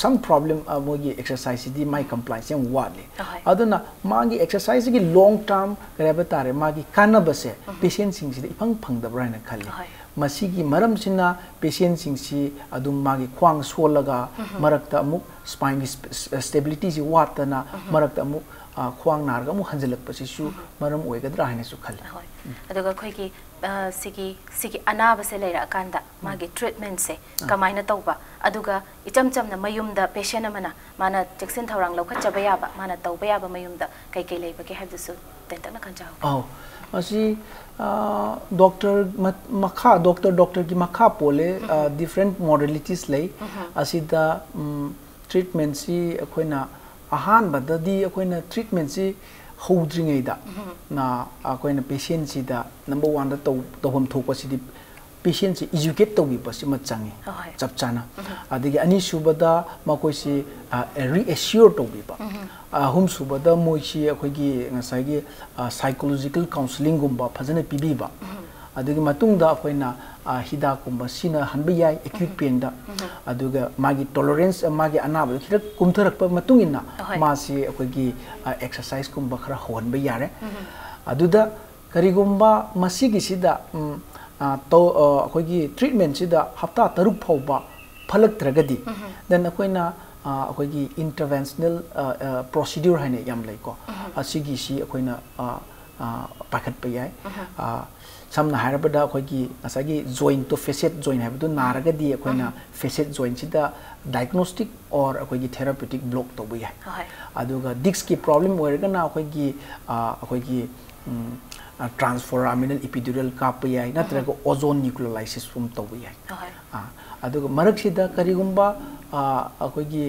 ꯁꯝ ꯄ꯭ꯔꯣꯕ꯭ꯂꯦꯝ ꯃꯣꯏꯒꯤ ꯑꯦꯛꯁꯔꯁꯥꯏꯁꯁꯤꯗꯤ ꯃꯥꯏ ꯀꯝꯄ꯭ꯂꯥꯏꯟꯁ ꯌꯥꯝ ꯋꯥꯠꯂꯤ꯫ ꯑꯍꯣꯏ꯫ ꯑꯗꯨꯅ ꯃꯥꯒꯤ ꯑꯦꯛꯁꯔꯁꯥꯏꯁꯁꯤꯒꯤ ꯂꯣꯡ ꯇꯥꯔꯝ ꯀꯔꯤ ꯍꯥꯏꯕ ꯇꯥꯔꯦ, ꯃꯥꯒꯤ ꯀꯥꯟꯅꯕꯁꯦ ꯄꯦꯁꯦꯟꯁꯤꯡꯁꯤꯗ ꯏꯐꯪ ꯐꯪꯗꯕ꯭ꯔꯥ ꯍꯥꯏꯅ ꯈꯜꯂꯤ꯫ ꯑꯍꯣꯏ꯫ ꯃꯁꯤꯒꯤ ꯃꯔꯝꯁꯤꯅ ꯄꯦꯁꯦꯟꯁꯤꯡꯁꯤ ꯑꯗꯨꯝ ꯃꯥꯒꯤ ꯈ꯭ꯋꯥꯡ ꯁꯣꯜꯂꯒ ꯃꯔꯛꯇ ꯑꯃꯨꯛ ꯁ꯭ꯄꯥꯏꯟꯒꯤ ꯁ꯭ꯇꯦꯕꯤꯂꯤꯇꯤꯁꯤ ꯋꯥꯠꯇꯅ ꯃꯔꯛꯇ ꯑꯃꯨꯛ ꯈ꯭ꯋꯥꯡ ꯅꯥꯔꯒ ꯑꯃꯨꯛ ꯍꯟꯖꯤꯜꯂꯛꯄꯁꯤꯁꯨ ꯃꯔꯝ ꯑꯣꯏꯒꯗ꯭ꯔꯥ ꯍꯥꯏꯅꯁꯨ ꯈꯜꯂꯤ꯫ ꯑꯍꯣꯏ꯫ ꯑꯗꯨꯒ ꯑꯩꯈꯣꯏꯒꯤ ꯁꯤꯒꯤ ꯁꯤꯒꯤ ꯑꯅꯥꯕꯁꯦ ꯂꯩꯔꯛꯑꯀꯥꯟꯗ ꯃꯥꯒꯤ ꯇ꯭ꯔꯤꯠꯃꯦꯟꯁꯦ ꯀꯃꯥꯏꯅ ꯇꯧꯕ, ꯑꯗꯨꯒ ꯏꯆꯝ ꯆꯝꯅ ꯃꯌꯨꯝꯗ ꯄꯦꯁꯦꯟ ꯑꯃꯅ ꯃꯥꯅ ꯆꯦꯛꯁꯤꯟ ꯊꯧꯔꯥꯡ ꯂꯧꯈꯠꯆꯕ ꯌꯥꯕ, ꯃꯥꯅ ꯇꯧꯕ ꯌꯥꯕ ꯃꯌꯨꯝꯗ ꯀꯩ ꯀꯩ ꯂꯩꯕꯒꯦ ꯍꯥꯏꯕꯗꯨꯁꯨ ꯇꯦꯟꯇꯛꯅ ꯈꯟꯖꯍꯧꯒꯦ꯫ ꯑꯧ꯫ ꯃꯁꯤ ꯗꯣꯛꯇꯔ ꯃꯈꯥ, ꯗꯣꯛꯇꯔ ꯗꯣꯛꯇꯔꯒꯤ ꯃꯈꯥ ꯄꯣꯜꯂꯦ꯫ ꯗꯤꯐ꯭ꯔꯦꯟ ꯃꯣꯗꯦꯂꯤꯇꯤꯁ ꯂꯩ꯫ ꯑꯁꯤꯗ ꯇ꯭ꯔꯤꯠꯃꯦꯟꯁꯤ ꯑꯩꯈꯣꯏꯅ ꯑꯍꯥꯟꯕꯗꯗꯤ ꯑꯩꯈꯣꯏꯅ ꯇ꯭ꯔꯤꯠꯃꯦꯟꯁꯤ ꯍꯧꯗ꯭ꯔꯤꯉꯩꯗ ꯑꯩꯈꯣꯏꯅ ꯄꯦꯁꯦꯟꯁꯤꯗ ꯅꯝꯕꯔ ꯋꯥꯟꯗ ꯇꯧꯐꯝ ꯊꯣꯛꯄꯁꯤꯗꯤ ꯄꯦꯁꯦꯟꯁꯤ ꯏꯖꯨꯀꯦꯠ ꯇꯧꯕꯤꯕꯁꯤꯃ ꯆꯪꯉꯤ꯫ ꯍꯣꯏ꯫ ꯆꯞ ꯆꯥꯅ꯫ ꯑꯗꯒꯤ ꯑꯅꯤꯁꯨꯕꯗ ꯃꯈꯣꯏꯁꯤ ꯔꯤꯑꯦꯁ꯭ꯌꯣꯔ ꯇꯧꯕꯤꯕ꯫ ꯑꯍꯨꯝꯁꯨꯕꯗ ꯃꯣꯏꯁꯤ ꯑꯩꯈꯣꯏꯒꯤ ꯉꯁꯥꯏꯒꯤ ꯁꯥꯏꯀꯣꯂꯣꯖꯤꯀꯦꯜ ꯀꯥꯎꯟꯁꯤꯂꯤꯡꯒꯨꯝꯕ ꯐꯖꯅ ꯄꯤꯕꯤꯕ꯫ ꯑꯗꯨꯒꯤ ꯃꯇꯨꯡꯗ ꯑꯩꯈꯣꯏꯅ ꯍꯤꯗꯥꯛꯀꯨꯝꯕ ꯁꯤꯖꯤꯟꯅꯍꯟꯕ ꯌꯥꯏ ꯑꯦꯀ꯭ꯌꯨꯠ ꯄꯦꯟꯗ꯫ ꯑꯗꯨꯒ ꯃꯥꯒꯤ ꯇꯣꯂꯔꯦꯟꯁ, ꯃꯥꯒꯤ ꯑꯅꯥꯕꯗꯨ ꯈꯤꯇꯪ ꯀꯨꯝꯊꯔꯛꯄ ꯃꯇꯨꯡ ꯏꯟꯅ ꯍꯣꯏ꯫ ꯃꯥꯁꯤ ꯑꯩꯈꯣꯏꯒꯤ ꯑꯦꯛꯁꯔꯁꯥꯏꯁꯀꯨꯝꯕ ꯈꯔ ꯍꯧꯍꯟꯕ ꯌꯥꯔꯦ꯫ ꯑꯗꯨꯗ ꯀꯔꯤꯒꯨꯝꯕ ꯃꯁꯤꯒꯤꯁꯤꯗ ꯑꯩꯈꯣꯏꯒꯤ ꯇ꯭ꯔꯤꯠꯃꯦꯟꯁꯤꯗ ꯍꯞꯇꯥ ꯇꯔꯨꯛ ꯐꯥꯎꯕ ꯐꯠꯂꯛꯇ꯭ꯔꯒꯗꯤ, ꯎꯝ꯫ Then ꯑꯩꯈꯣꯏꯅ ꯑꯩꯈꯣꯏꯒꯤ ꯏꯟꯇꯔꯚꯦꯟꯁꯅꯦꯜ ꯄ꯭ꯔꯣꯁꯤꯗ꯭ꯌꯨꯔ ꯍꯥꯏꯅ ꯌꯥꯝ ꯂꯩꯀꯣ꯫ ꯎꯝ꯫ ꯑꯁꯤꯒꯤꯁꯤ ꯑꯩꯈꯣꯏꯅ ꯄꯥꯏꯈꯠꯄ ꯌꯥꯏ꯫ ꯎꯝ꯫ ꯁꯝꯅ ꯍꯥꯏꯔꯕꯗ ꯑꯩꯈꯣꯏꯒꯤ ꯉꯁꯥꯏꯒꯤ ꯖꯣꯏꯟꯇꯣ, ꯐꯦꯁꯦꯠ ꯖꯣꯏꯟ ꯍꯥꯏꯕꯗꯨ ꯅꯥꯔꯒꯗꯤ ꯑꯩꯈꯣꯏꯅ ꯎꯝ꯫ ꯐꯦꯁꯦꯠ ꯖꯣꯏꯟꯁꯤꯗ ꯗꯥꯏꯒꯅꯣꯁꯇꯤꯛ ꯑꯣꯔ ꯑꯩꯈꯣꯏꯒꯤ ꯊꯦꯔꯥꯄ꯭ꯌꯨꯇꯤꯛ ꯕ꯭ꯂꯣꯛ ꯇꯧꯕ ꯌꯥꯏ꯫ ꯍꯣꯏ꯫ ꯑꯗꯨꯒ ꯗꯤꯛꯁꯀꯤ ꯄ꯭ꯔꯣꯕ꯭ꯂꯦꯝ ꯑꯣꯏꯔꯒꯅ ꯑꯩꯈꯣꯏꯒꯤ ꯑꯩꯈꯣꯏꯒꯤ ꯇ꯭ꯔꯥꯟꯁꯐꯣꯔꯥꯃꯤꯅꯦꯜ ꯏꯄꯤꯗ꯭ꯌꯨꯔꯦꯜ ꯀꯥꯞꯄ ꯌꯥꯏ, ꯅꯠꯇ꯭ꯔꯒ ꯎꯝ꯫ ꯑꯣꯖꯣꯟ ꯅ꯭ꯌꯨꯀ꯭ꯂꯤꯌꯣꯂꯥꯏꯁꯤꯁ ꯀꯨꯝ ꯇꯧꯕ ꯌꯥꯏ꯫ ꯍꯣꯏ꯫ ꯑꯥ, ꯑꯗꯨꯒ ꯃꯔꯛꯁꯤꯗ ꯀꯔꯤꯒꯨꯝꯕ ꯑꯩꯈꯣꯏꯒꯤ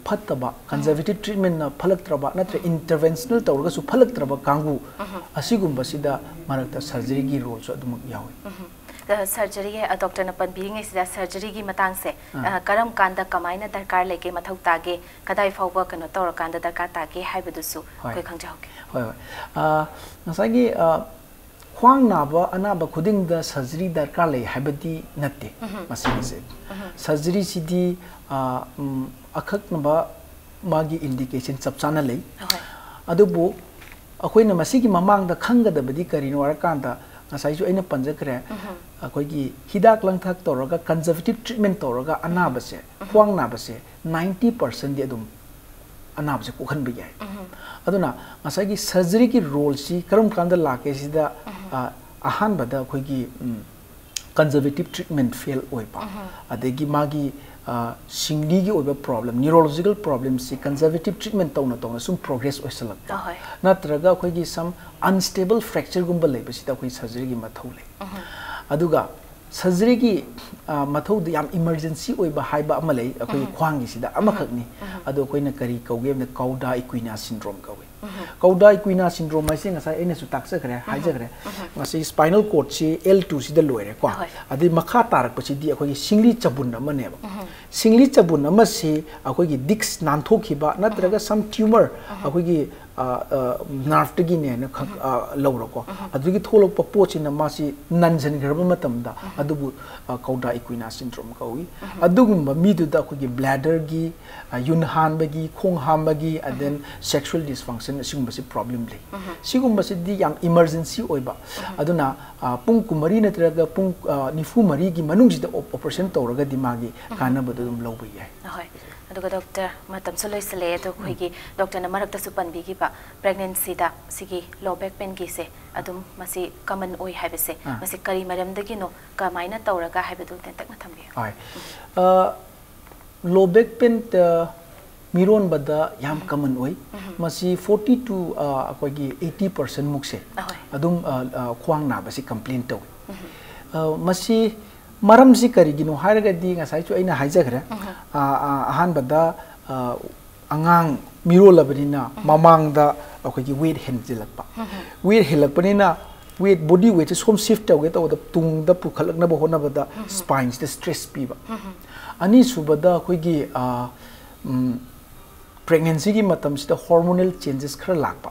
ꯐꯠꯇꯕ ꯀꯟꯖꯔꯕꯦꯇꯤꯞ ꯇ꯭ꯔꯤꯠꯃꯦꯟꯅ ꯐꯠꯂꯛꯇ꯭ꯔꯕ ꯅꯠꯇ꯭ꯔꯒ ꯏꯟꯇꯔꯚꯦꯟꯁꯅꯦꯜ ꯇꯧꯔꯒꯁꯨ ꯐꯠꯂꯛꯇ꯭ꯔꯕ ꯀꯥꯡꯕꯨ ꯎꯝ꯫ ꯑꯁꯤꯒꯨꯝꯕꯁꯤꯗ ꯃꯔꯛꯇ ꯁꯔꯖꯔꯤꯒꯤ ꯔꯣꯜꯁꯨ ꯑꯗꯨꯃꯛ ꯌꯥꯎꯏ꯫ ꯎꯝ꯫ ꯁꯔꯖꯔꯤ, ꯗꯣꯛꯇꯔꯅ ꯄꯟꯕꯤꯔꯤꯉꯩꯁꯤꯗ ꯁꯔꯖꯔꯤꯒꯤ ꯃꯇꯥꯡꯁꯦ ꯑꯥ꯫ ꯀꯔꯝ ꯀꯥꯟꯗ ꯀꯃꯥꯏꯅ ꯗꯔꯀꯥꯔ ꯂꯩꯒꯦ, ꯃꯊꯧ ꯇꯥꯒꯦ, ꯀꯗꯥꯏ ꯐꯥꯎꯕ ꯀꯩꯅꯣ ꯇꯧꯔꯀꯥꯟꯗ ꯗꯔꯀꯥꯔ ꯇꯥꯒꯦ ꯍꯥꯏꯕꯗꯨꯁꯨ ꯍꯣꯏ꯫ ꯑꯩꯈꯣꯏ ꯈꯪꯖꯍꯧꯒꯦ꯫ ꯍꯣꯏ, ꯍꯣꯏ꯫ ꯉꯁꯥꯏꯒꯤ ꯈ꯭ꯋꯥꯡ ꯅꯥꯕ ꯑꯅꯥꯕ ꯈꯨꯗꯤꯡꯗ ꯁꯔꯖꯔꯤ ꯗꯔꯀꯥꯔ ꯂꯩ ꯍꯥꯏꯕꯗꯤ ꯅꯠꯇꯦ꯫ ꯎꯝ꯫ ꯃꯁꯤꯒꯤꯁꯦ ꯎꯝ꯫ ꯁꯔꯖꯔꯤꯁꯤꯗꯤ ꯑꯀꯛꯅꯕ ꯃꯥꯒꯤ ꯏꯟꯗꯤꯀꯦꯁꯟ ꯆꯞ ꯆꯥꯅ ꯂꯩ꯫ ꯍꯣꯏ꯫ ꯑꯗꯨꯕꯨ ꯑꯩꯈꯣꯏꯅ ꯃꯁꯤꯒꯤ ꯃꯃꯥꯡꯗ ꯈꯪꯒꯗꯕꯗꯤ ꯀꯔꯤꯅꯣ ꯍꯥꯏꯔꯀꯥꯟꯗ, ꯉꯁꯥꯏꯁꯨ ꯑꯩꯅ ꯄꯟꯖꯈ꯭ꯔꯦ, ꯎꯝ꯫ ꯑꯩꯈꯣꯏꯒꯤ ꯍꯤꯗꯥꯛ ꯂꯥꯡꯊꯛ ꯇꯧꯔꯒ, ꯀꯟꯖꯔꯕꯦꯇꯤꯞ ꯇ꯭ꯔꯤꯠꯃꯦꯟ ꯇꯧꯔꯒ ꯑꯅꯥꯕꯁꯦ, ꯎꯝ꯫ ꯈ꯭ꯋꯥꯡ ꯅꯥꯕꯁꯦ ꯅꯥꯏꯟꯇꯤ ꯄꯥꯔꯁꯦꯟꯗꯤ ꯑꯗꯨꯝ ꯑꯅꯥꯕꯁꯦ ꯀꯣꯛꯍꯟꯕ ꯌꯥꯏ꯫ ꯎꯝ꯫ ꯑꯗꯨꯅ ꯉꯁꯥꯏꯒꯤ ꯁꯔꯖꯔꯤꯒꯤ ꯔꯣꯜꯁꯤ ꯀꯔꯝ ꯀꯥꯟꯗ ꯂꯥꯛꯀꯦ ꯁꯤꯗ, ꯎꯝ꯫ ꯑ, ꯑꯍꯥꯟꯕꯗ ꯑꯩꯈꯣꯏꯒꯤ, ꯎꯝ, Conservative treatment fail ꯑꯣꯏꯕ, ꯑꯗꯒꯤ ꯃꯥꯒꯤ ꯑ, ꯁꯤꯡꯂꯤꯒꯤ ꯑꯣꯏꯕ problem, neurological problemꯁꯤ conservative treatment ꯇꯧꯅ ꯇꯧꯅ ꯁꯨꯝ progress ꯑꯣꯏꯁꯜꯂꯛꯄ, ꯑꯍꯣꯏ꯫ ꯅꯠꯇ꯭ꯔꯒ ꯑꯩꯈꯣꯏꯒꯤ some unstable fractureꯒꯨꯝꯕ ꯂꯩꯕꯁꯤꯗ ꯑꯩꯈꯣꯏ surgeryꯒꯤ ꯃꯊꯧ ꯂꯩ꯫ ꯑꯗꯨꯒ surgeryꯒꯤ ꯑ, ꯃꯊꯧꯗ ꯌꯥꯝ emergency ꯑꯣꯏꯕ ꯍꯥꯏꯕ ꯑꯃ ꯂꯩ ꯑꯩꯈꯣꯏꯒꯤ ꯈ꯭ꯋꯥꯡꯒꯤꯁꯤꯗ ꯑꯃꯈꯛꯅꯤ꯫ ꯑꯗꯣ ꯑꯩꯈꯣꯏꯅ ꯀꯔꯤ ꯀꯧꯒꯦ ꯍꯥꯏꯕꯗ Cauda equina syndrome ꯀꯧꯏ꯫ Cauda equina syndrome ꯍꯥꯏꯁꯦ ꯉꯁꯥꯏ ꯑꯩꯅꯁꯨ ꯇꯥꯛꯆꯈ꯭ꯔꯦ, ꯍꯥꯏꯖꯈ꯭ꯔꯦ꯫ ꯃꯁꯤ spinal cordꯁꯤ L twoꯁꯤꯗ ꯂꯣꯏꯔꯦꯀꯣ꯫ ꯍꯣꯏ꯫ ꯑꯗꯩ ꯃꯈꯥ ꯇꯥꯔꯛꯄꯁꯤꯗꯤ ꯑꯩꯈꯣꯏꯒꯤ ꯁꯤꯡꯂꯤ ꯆꯕꯨꯟ ꯑꯃꯅꯦꯕ꯫ ꯁꯤꯡꯂꯤ ꯆꯕꯨꯟ ꯑꯃꯁꯤ ꯑꯩꯈꯣꯏꯒꯤ disc ꯅꯥꯟꯊꯣꯛꯈꯤꯕ ꯅꯠꯇ꯭ꯔꯒ some tumor ꯑꯩꯈꯣꯏꯒꯤ ꯑ, ꯑ, nerveꯇꯒꯤꯅꯦꯅ ꯈꯛ, ꯑ, ꯂꯧꯔꯣꯀꯣ꯫ ꯑꯗꯨꯒꯤ ꯊꯣꯛꯂꯛꯄ ꯄꯣꯠꯁꯤꯅ ꯃꯥꯁꯤ ꯅꯟꯁꯤꯟꯈ꯭ꯔꯕ ꯃꯇꯝꯗ ꯑꯗꯨꯕꯨ, ꯑ, Cauda equina syndrome ꯀꯧꯏ꯫ ꯑꯗꯨꯒꯨꯝꯕ ꯃꯤꯗꯨꯗ ꯑꯩꯈꯣꯏꯒꯤ bladderꯒꯤ, ꯑ, ꯌꯨꯟ ꯍꯥꯟꯕꯒꯤ, ꯈꯣꯡ ꯍꯥꯝꯕꯒꯤ, and then sexual dysfunction ꯑꯁꯤꯒꯨꯝꯕꯁꯤ problem ꯂꯩ꯫ ꯁꯤꯒꯨꯝꯕꯁꯤꯗꯤ ꯌꯥꯝ emergency ꯑꯣꯏꯕ꯫ ꯑꯗꯨꯅ, ꯑ, ꯄꯨꯡ ꯀꯨꯟꯃꯔꯤ ꯅꯠꯇ꯭ꯔꯒ ꯄꯨꯡ, ꯑ, ꯅꯤꯐꯨ ꯃꯔꯤꯒꯤ ꯃꯅꯨꯡꯁꯤꯗ op-, operation ꯇꯧꯔꯒꯗꯤ ꯃꯥꯒꯤ ꯀꯥꯟꯅꯕꯗꯨ ꯑꯗꯨꯝ ꯂꯧꯕ ꯌꯥꯏ꯫ ꯑꯍꯣꯏ꯫ ꯑꯗꯨꯒ doctor, ꯃꯇꯝꯁꯨ ꯂꯣꯏꯁꯤꯜꯂꯛꯑꯦ꯫ ꯑꯗꯣ ꯑꯩꯈꯣꯏꯒꯤ doctorꯅ ꯃꯔꯛꯇꯁꯨ ꯄꯟꯕꯤꯈꯤꯕ pregnancyꯗ ꯁꯤꯒꯤ low back painꯒꯤꯁꯦ ꯑꯗꯨꯝ ꯃꯁꯤ common ꯑꯣꯏ ꯍꯥꯏꯕꯁꯦ, ꯑꯥ꯫ ꯃꯁꯤ ꯀꯔꯤ ꯃꯔꯝꯗꯒꯤꯅꯣ, ꯀꯃꯥꯏꯅ ꯇꯧꯔꯒ ꯍꯥꯏꯕꯗꯨ ꯇꯦꯟꯇꯛꯅ ꯊꯝꯕꯤꯌꯨ꯫ ꯍꯣꯏ꯫ ꯑ, low back pain, ꯑ, ꯃꯤꯔꯣꯟꯕꯗ ꯌꯥꯝ common ꯑꯣꯏ꯫ ꯃꯁꯤ forty to, ꯑ, ꯑꯩꯈꯣꯏꯒꯤ eighty percent ꯃꯨꯛꯁꯦ ꯑꯍꯣꯏ꯫ ꯑꯗꯨꯝ, ꯑ, ꯑ, ꯈ꯭ꯋꯥꯡ ꯅꯥꯕꯁꯤ complain ꯇꯧꯏ꯫ ꯑ, ꯃꯁꯤ ꯃꯔꯝꯁꯤ ꯀꯔꯤꯒꯤꯅꯣ ꯍꯥꯏꯔꯒꯗꯤ ꯉꯁꯥꯏꯁꯨ ꯑꯩꯅ ꯍꯥꯏꯖꯈ꯭ꯔꯦ꯫ ꯑ, ꯑ, ꯑꯍꯥꯟꯕꯗ, ꯑ, ꯑꯉꯥꯡ ꯃꯤꯔꯣꯜꯂꯕꯅꯤꯅ ꯃꯃꯥꯡꯗ ꯑꯩꯈꯣꯏꯒꯤ weight ꯍꯦꯟꯖꯤꯜꯂꯛꯄ꯫ Weight ꯍꯦꯜꯂꯛꯄꯅꯤꯅ weight, body weightꯁꯦ ꯁꯣꯝ shift ꯇꯧꯒꯦ ꯇꯧꯕꯗ ꯇꯨꯡꯗ ꯄꯨꯈꯠꯂꯛꯅꯕ ꯍꯣꯠꯅꯕꯗ spineꯁꯤꯗ stress ꯄꯤꯕ꯫ ꯑꯅꯤꯁꯨꯕꯗ ꯑꯩꯈꯣꯏꯒꯤ, ꯑ, ꯎꯝ, pregnancyꯒꯤ ꯃꯇꯝꯁꯤꯗ hormonal changes ꯈꯔ ꯂꯥꯛꯄ꯫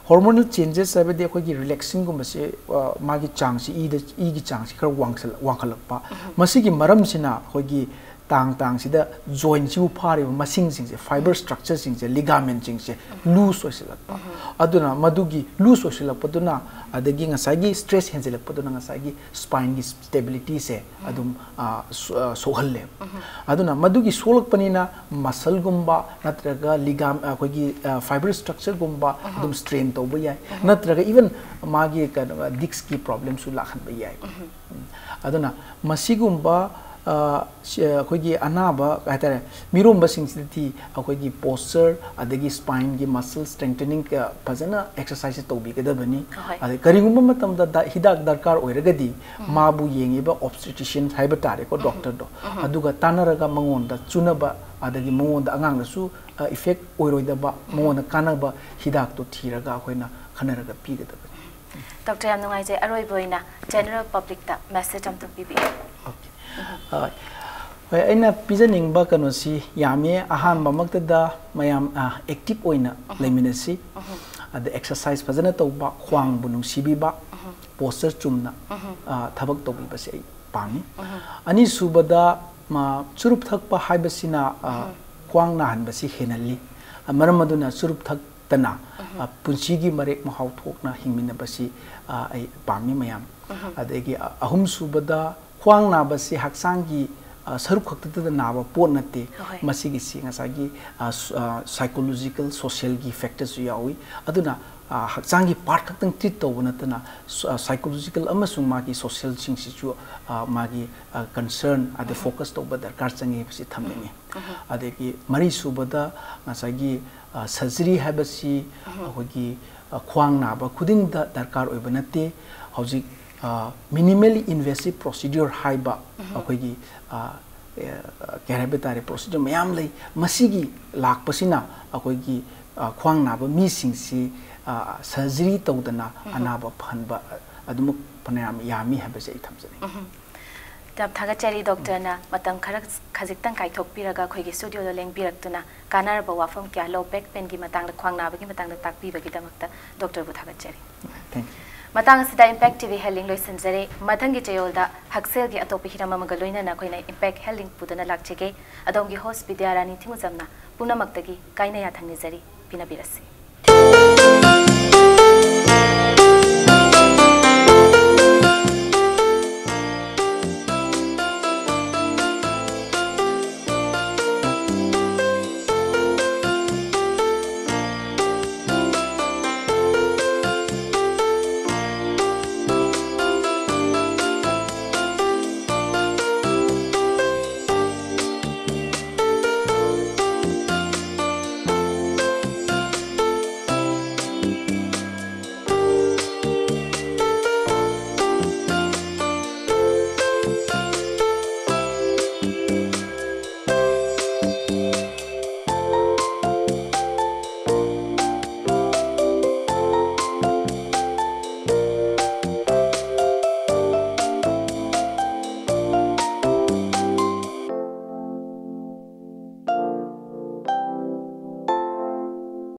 Hormonal changes ꯍꯥꯏꯕꯗꯤ ꯑꯩꯈꯣꯏꯒꯤ relaxinꯒꯨꯝꯕꯁꯦ, ꯑ, ꯃꯥꯒꯤ ꯆꯥꯡꯁꯤ, ꯏꯗ, ꯏꯒꯤ ꯆꯥꯡꯁꯤ ꯈꯔ ꯋꯥꯡꯁꯜ-, ꯋꯥꯡꯈꯠꯂꯛꯄ꯫ ꯃꯁꯤꯒꯤ ꯃꯔꯝꯁꯤꯅ ꯑꯩꯈꯣꯏꯒꯤ ꯇꯥꯡ ꯇꯥꯡꯁꯤꯗ ꯖꯣꯏꯟꯁꯤꯕꯨ ꯐꯥꯔꯤꯕ ꯃꯁꯤꯡꯁꯤꯡꯁꯦ, ꯐꯥꯏꯕꯔ ꯁ꯭ꯇ꯭ꯔꯛꯆꯔꯁꯤꯡꯁꯦ, ꯂꯤꯒꯥꯃꯦꯟꯁꯤꯡꯁꯦ ꯂꯨꯖ ꯑꯣꯏꯁꯤꯜꯂꯛꯄ꯫ ꯑꯗꯨꯅ ꯃꯗꯨꯒꯤ ꯂꯨꯖ ꯑꯣꯏꯁꯤꯜꯂꯛꯄꯗꯨꯅ, ꯑꯗꯒꯤ ꯉꯁꯥꯏꯒꯤ ꯁ꯭ꯇ꯭ꯔꯦꯁ ꯍꯦꯟꯖꯤꯜꯂꯛꯄꯗꯨꯅ ꯉꯁꯥꯏꯒꯤ ꯁ꯭ꯄꯥꯏꯟꯒꯤ ꯁ꯭ꯇꯦꯕꯤꯂꯤꯇꯤꯁꯦ ꯑꯗꯨꯝ, ꯑ, ꯁꯣ-, ꯑ, ꯁꯣꯛꯍꯜꯂꯦꯕ꯫ ꯑꯗꯨꯅ ꯃꯗꯨꯒꯤ ꯁꯣꯛꯂꯛꯄꯅꯤꯅ ꯃꯁꯜꯒꯨꯝꯕ ꯅꯠꯇ꯭ꯔꯒ ꯂꯤꯒꯥꯝ-, ꯑꯩꯈꯣꯏꯒꯤ, ꯑ, ꯐꯥꯏꯕꯔ ꯁ꯭ꯇ꯭ꯔꯛꯆꯔꯒꯨꯝꯕ ꯑꯗꯨꯝ ꯁ꯭ꯇ꯭ꯔꯦꯟ ꯇꯧꯕ ꯌꯥꯏ꯫ ꯅꯠꯇ꯭ꯔꯒ ꯏꯚꯟ ꯃꯥꯒꯤ ꯀꯩꯅꯣ, ꯗꯤꯁꯀꯤ ꯄ꯭ꯔꯣꯕ꯭ꯂꯦꯝꯁꯨ ꯂꯥꯛꯍꯟꯕ ꯌꯥꯏ꯫ ꯎꯝ꯫ ꯑꯗꯨꯅ ꯃꯁꯤꯒꯨꯝꯕ, ꯑ, ꯁꯤ-, ꯑꯩꯈꯣꯏꯒꯤ ꯑꯅꯥꯕ ꯍꯥꯏꯇꯥꯔꯦ, ꯃꯤꯔꯣꯝꯕꯁꯤꯡꯁꯤꯗꯗꯤ ꯑꯩꯈꯣꯏꯒꯤ ꯄꯣꯁꯆꯔ ꯑꯗꯒꯤ ꯁ꯭ꯄꯥꯏꯟꯒꯤ ꯃꯁꯜ ꯁ꯭ꯇ꯭ꯔꯦꯡꯊꯅꯤꯡ ꯐꯖꯅ ꯑꯦꯛꯁꯔꯁꯥꯏꯁ ꯇꯧꯕꯤꯒꯗꯕꯅꯤ꯫ ꯑꯍꯣꯏ꯫ ꯑꯗꯩ ꯀꯔꯤꯒꯨꯝꯕ ꯃꯇꯝꯗ ꯗ-, ꯍꯤꯗꯥꯛ ꯗꯔꯀꯥꯔ ꯑꯣꯏꯔꯒꯗꯤ ꯎꯝ꯫ ꯃꯥꯕꯨ ꯌꯦꯡꯉꯤꯕ ꯑꯣꯕꯁꯇ꯭ꯔꯤꯇꯤꯁꯤꯌꯟ ꯍꯥꯏꯕ ꯇꯥꯔꯦꯀꯣ, ꯎꯝ꯫ ꯗꯣꯛꯇꯔꯗꯣ, ꯎꯝ꯫ ꯑꯗꯨꯒ ꯇꯥꯟꯅꯔꯒ ꯃꯉꯣꯟꯗ ꯆꯨꯅꯕ, ꯑꯗꯒꯤ ꯃꯉꯣꯟꯗ ꯑꯉꯥꯡꯗꯁꯨ, ꯑ, ꯏꯐꯦꯛ ꯑꯣꯏꯔꯣꯏꯗꯕ, ꯎꯝ꯫ ꯃꯉꯣꯟꯗ ꯀꯥꯟꯅꯕ ꯍꯤꯗꯥꯛꯇꯣ ꯊꯤꯔꯒ ꯑꯩꯈꯣꯏꯅ ꯈꯟꯅꯔꯒ ꯄꯤꯒꯗꯕꯅꯤ꯫ ꯗꯣꯛꯇꯔ, ꯌꯥꯝ ꯅꯨꯡꯉꯥꯏꯖꯩ꯫ ꯑꯔꯣꯏꯕ ꯑꯣꯏꯅ ꯖꯦꯅꯔꯦꯜ ꯄꯕ꯭ꯂꯤꯛꯇ ꯃꯦꯁꯦꯖ ꯑꯝꯇꯪ ꯄꯤꯕꯤꯌꯨ꯫ ꯑꯣꯀꯦ꯫ ꯑ, ꯍꯣꯏ, ꯑꯩꯅ ꯄꯤꯖꯅꯤꯡꯕ ꯀꯩꯅꯣꯁꯤ ꯌꯥꯝꯃꯤ꯫ ꯑꯍꯥꯟꯕꯃꯛꯇꯗ ꯃꯌꯥꯝ, ꯑ, ꯑꯦꯛꯇꯤꯚ ꯑꯣꯏꯅ ꯎꯝ꯫ ꯂꯩꯃꯤꯟꯅꯁꯤ꯫ ꯎꯝ꯫ ꯑꯗ ꯑꯦꯛꯁꯔꯁꯥꯏꯁ ꯐꯖꯅ ꯇꯧꯕ, ꯈ꯭ꯋꯥꯡꯕꯨ ꯅꯨꯡꯁꯤꯕꯤꯕ, ꯎꯝ꯫ ꯄꯣꯁꯆꯔ ꯆꯨꯝꯅ, ꯎꯝ꯫ ꯑ, ꯊꯕꯛ ꯇꯧꯕꯤꯕꯁꯦ ꯑꯩ ꯄꯥꯝꯃꯤ꯫ ꯎꯝ꯫ ꯑꯅꯤꯁꯨꯕꯗ, ꯃ, ꯆꯨꯔꯨꯞ ꯊꯛꯄ ꯍꯥꯏꯕꯁꯤꯅ, ꯑ, ꯎꯝ꯫ ꯈ꯭ꯋꯥꯡ ꯅꯥꯍꯟꯕꯁꯤ ꯍꯦꯟꯍꯜꯂꯤ꯫ ꯑ, ꯃꯔꯝ ꯑꯗꯨꯅ ꯆꯨꯔꯨꯞ ꯊꯛꯇꯅ, ꯎꯝ꯫ ꯑ, ꯄꯨꯟꯁꯤꯒꯤ ꯃꯔꯦꯛ ꯃꯍꯥꯎ ꯊꯣꯛꯅ ꯍꯤꯡꯃꯤꯟꯅꯕꯁꯤ, ꯑ, ꯑꯩ ꯄꯥꯝꯃꯤ ꯃꯌꯥꯝ꯫ ꯎꯝ꯫ ꯑꯗꯒꯤ, ꯑ, ꯑꯍꯨꯝꯁꯨꯕꯗ, ꯈ꯭ꯋꯥꯡ ꯅꯥꯕꯁꯤ ꯍꯛꯆꯥꯡꯒꯤ, ꯑ, ꯁꯔꯨꯛ ꯈꯛꯇꯗ ꯅꯥꯕ ꯄꯣꯠ ꯅꯠꯇꯦ꯫ ꯍꯣꯏ꯫ ꯃꯁꯤꯒꯤꯁꯤ ꯉꯁꯥꯏꯒꯤ, ꯑ, ꯁ-, ꯑ, ꯁꯥꯏꯀꯣꯂꯣꯖꯤꯀꯦꯜ, ꯁꯣꯁꯤꯌꯦꯜꯒꯤ ꯐꯦꯛꯇꯔꯁꯨ ꯌꯥꯎꯏ꯫ ꯑꯗꯨꯅ, ꯑ, ꯍꯛꯆꯥꯡꯒꯤ ꯄꯥꯔꯠ ꯈꯛꯇꯪ ꯇ꯭ꯔꯤꯠ ꯇꯧꯕ ꯅꯠꯇꯅ, ꯁ-, ꯑ, ꯁꯥꯏꯀꯣꯂꯣꯖꯤꯀꯦꯜ ꯑꯃꯁꯨꯡ ꯃꯥꯒꯤ ꯁꯣꯁꯤꯌꯦꯜꯁꯤꯡꯁꯤꯁꯨ, ꯑ, ꯃꯥꯒꯤ, ꯑ, ꯀꯟꯁꯔꯟ ꯑꯗꯩ ꯎꯝ꯫ ꯐꯣꯀꯁ ꯇꯧꯕ ꯗꯔꯀꯥꯔ ꯆꯪꯉꯤ ꯍꯥꯏꯕꯁꯤ ꯊꯝꯅꯤꯡꯉꯤ꯫ ꯎꯝ꯫ ꯑꯗꯒꯤ ꯃꯔꯤꯁꯨꯕꯗ ꯉꯁꯥꯏꯒꯤ, ꯑ, ꯁꯔꯖꯔꯤ ꯍꯥꯏꯕꯁꯤ ꯎꯝ꯫ ꯑꯩꯈꯣꯏꯒꯤ, ꯑ, ꯈ꯭ꯋꯥꯡ ꯅꯥꯕ ꯈꯨꯗꯤꯡꯗ ꯗꯔꯀꯥꯔ ꯑꯣꯏꯕ ꯅꯠꯇꯦ꯫ ꯍꯧꯖꯤꯛ, ꯑ, ꯃꯤꯅꯤꯃꯦꯂꯤ ꯏꯟꯚꯦꯁꯤꯞ ꯄ꯭ꯔꯣꯁꯤꯗ꯭ꯌꯨꯔ ꯍꯥꯏꯕ ꯎꯝ꯫ ꯑꯩꯈꯣꯏꯒꯤ, ꯑ, ꯑꯦ, ꯀꯩ ꯍꯥꯏꯕ ꯇꯥꯔꯦ, ꯄ꯭ꯔꯣꯁꯤꯗ꯭ꯌꯨꯔ ꯃꯌꯥꯝ ꯂꯩ꯫ ꯃꯁꯤꯒꯤ ꯂꯥꯛꯄꯁꯤꯅ ꯑꯩꯈꯣꯏꯒꯤ, ꯑ, ꯈ꯭ꯋꯥꯡ ꯅꯥꯕ ꯃꯤꯁꯤꯡꯁꯤ, ꯑ, ꯁꯔꯖꯔꯤ ꯇꯧꯗꯅ ꯎꯝ꯫ ꯑꯅꯥꯕ ꯐꯍꯟꯕ ꯑꯗꯨꯃꯛ ꯐꯅꯌꯥꯝ ꯌꯥꯝꯃꯤ ꯍꯥꯏꯕꯁꯦ ꯑꯩ ꯊꯝꯖꯅꯤꯡꯉꯤ꯫ ꯎꯝ꯫ ꯌꯥꯝ ꯊꯥꯒꯠꯆꯔꯤ ꯗꯣꯛꯇꯔꯅ ꯃꯇꯝ ꯈꯔ ꯈꯖꯤꯛꯇꯪ ꯀꯥꯏꯊꯣꯛꯄꯤꯔꯒ ꯑꯩꯈꯣꯏꯒꯤ ꯁ꯭ꯇꯨꯗꯤꯑꯣꯗ ꯂꯦꯡꯕꯤꯔꯛꯇꯨꯅ ꯀꯥꯟꯅꯔꯕ ꯋꯥꯐꯝ ꯀꯌꯥ, ꯂꯣ ꯕꯦꯛ ꯄꯦꯟꯒꯤ ꯃꯇꯥꯡꯗ, ꯈ꯭ꯋꯥꯡ ꯅꯥꯕꯒꯤ ꯃꯇꯥꯡꯗ ꯇꯥꯛꯄꯤꯕꯒꯤꯗꯃꯛꯇ ꯗꯣꯛꯇꯔꯕꯨ ꯊꯥꯒꯠꯆꯔꯤ꯫ Thank you. ꯃꯇꯥꯡ ꯑꯁꯤꯗ Impact T V Health Link ꯂꯣꯏꯁꯤꯟꯖꯔꯦ꯫ ꯃꯊꯪꯒꯤ ꯆꯌꯣꯜꯗ ꯍꯛꯁꯦꯜꯒꯤ ꯑꯇꯣꯞꯄ ꯍꯤꯔꯝ ꯑꯃꯒ ꯂꯣꯏꯅꯅ ꯑꯩꯈꯣꯏꯅ Impact Health Link ꯄꯨꯗꯨꯅ ꯂꯥꯛꯆꯒꯦ꯫ ꯑꯗꯣꯝꯒꯤ host ꯕꯤꯗ꯭ꯌꯥꯔꯥꯅꯤ ꯊꯤꯡꯉꯨꯖꯝꯅ ꯄꯨꯝꯅꯃꯛꯇꯒꯤ ꯀꯥꯏꯅ ꯌꯥꯊꯪ ꯅꯤꯖꯔꯤ꯫ ꯄꯤꯅꯕꯤꯔꯁꯤ꯫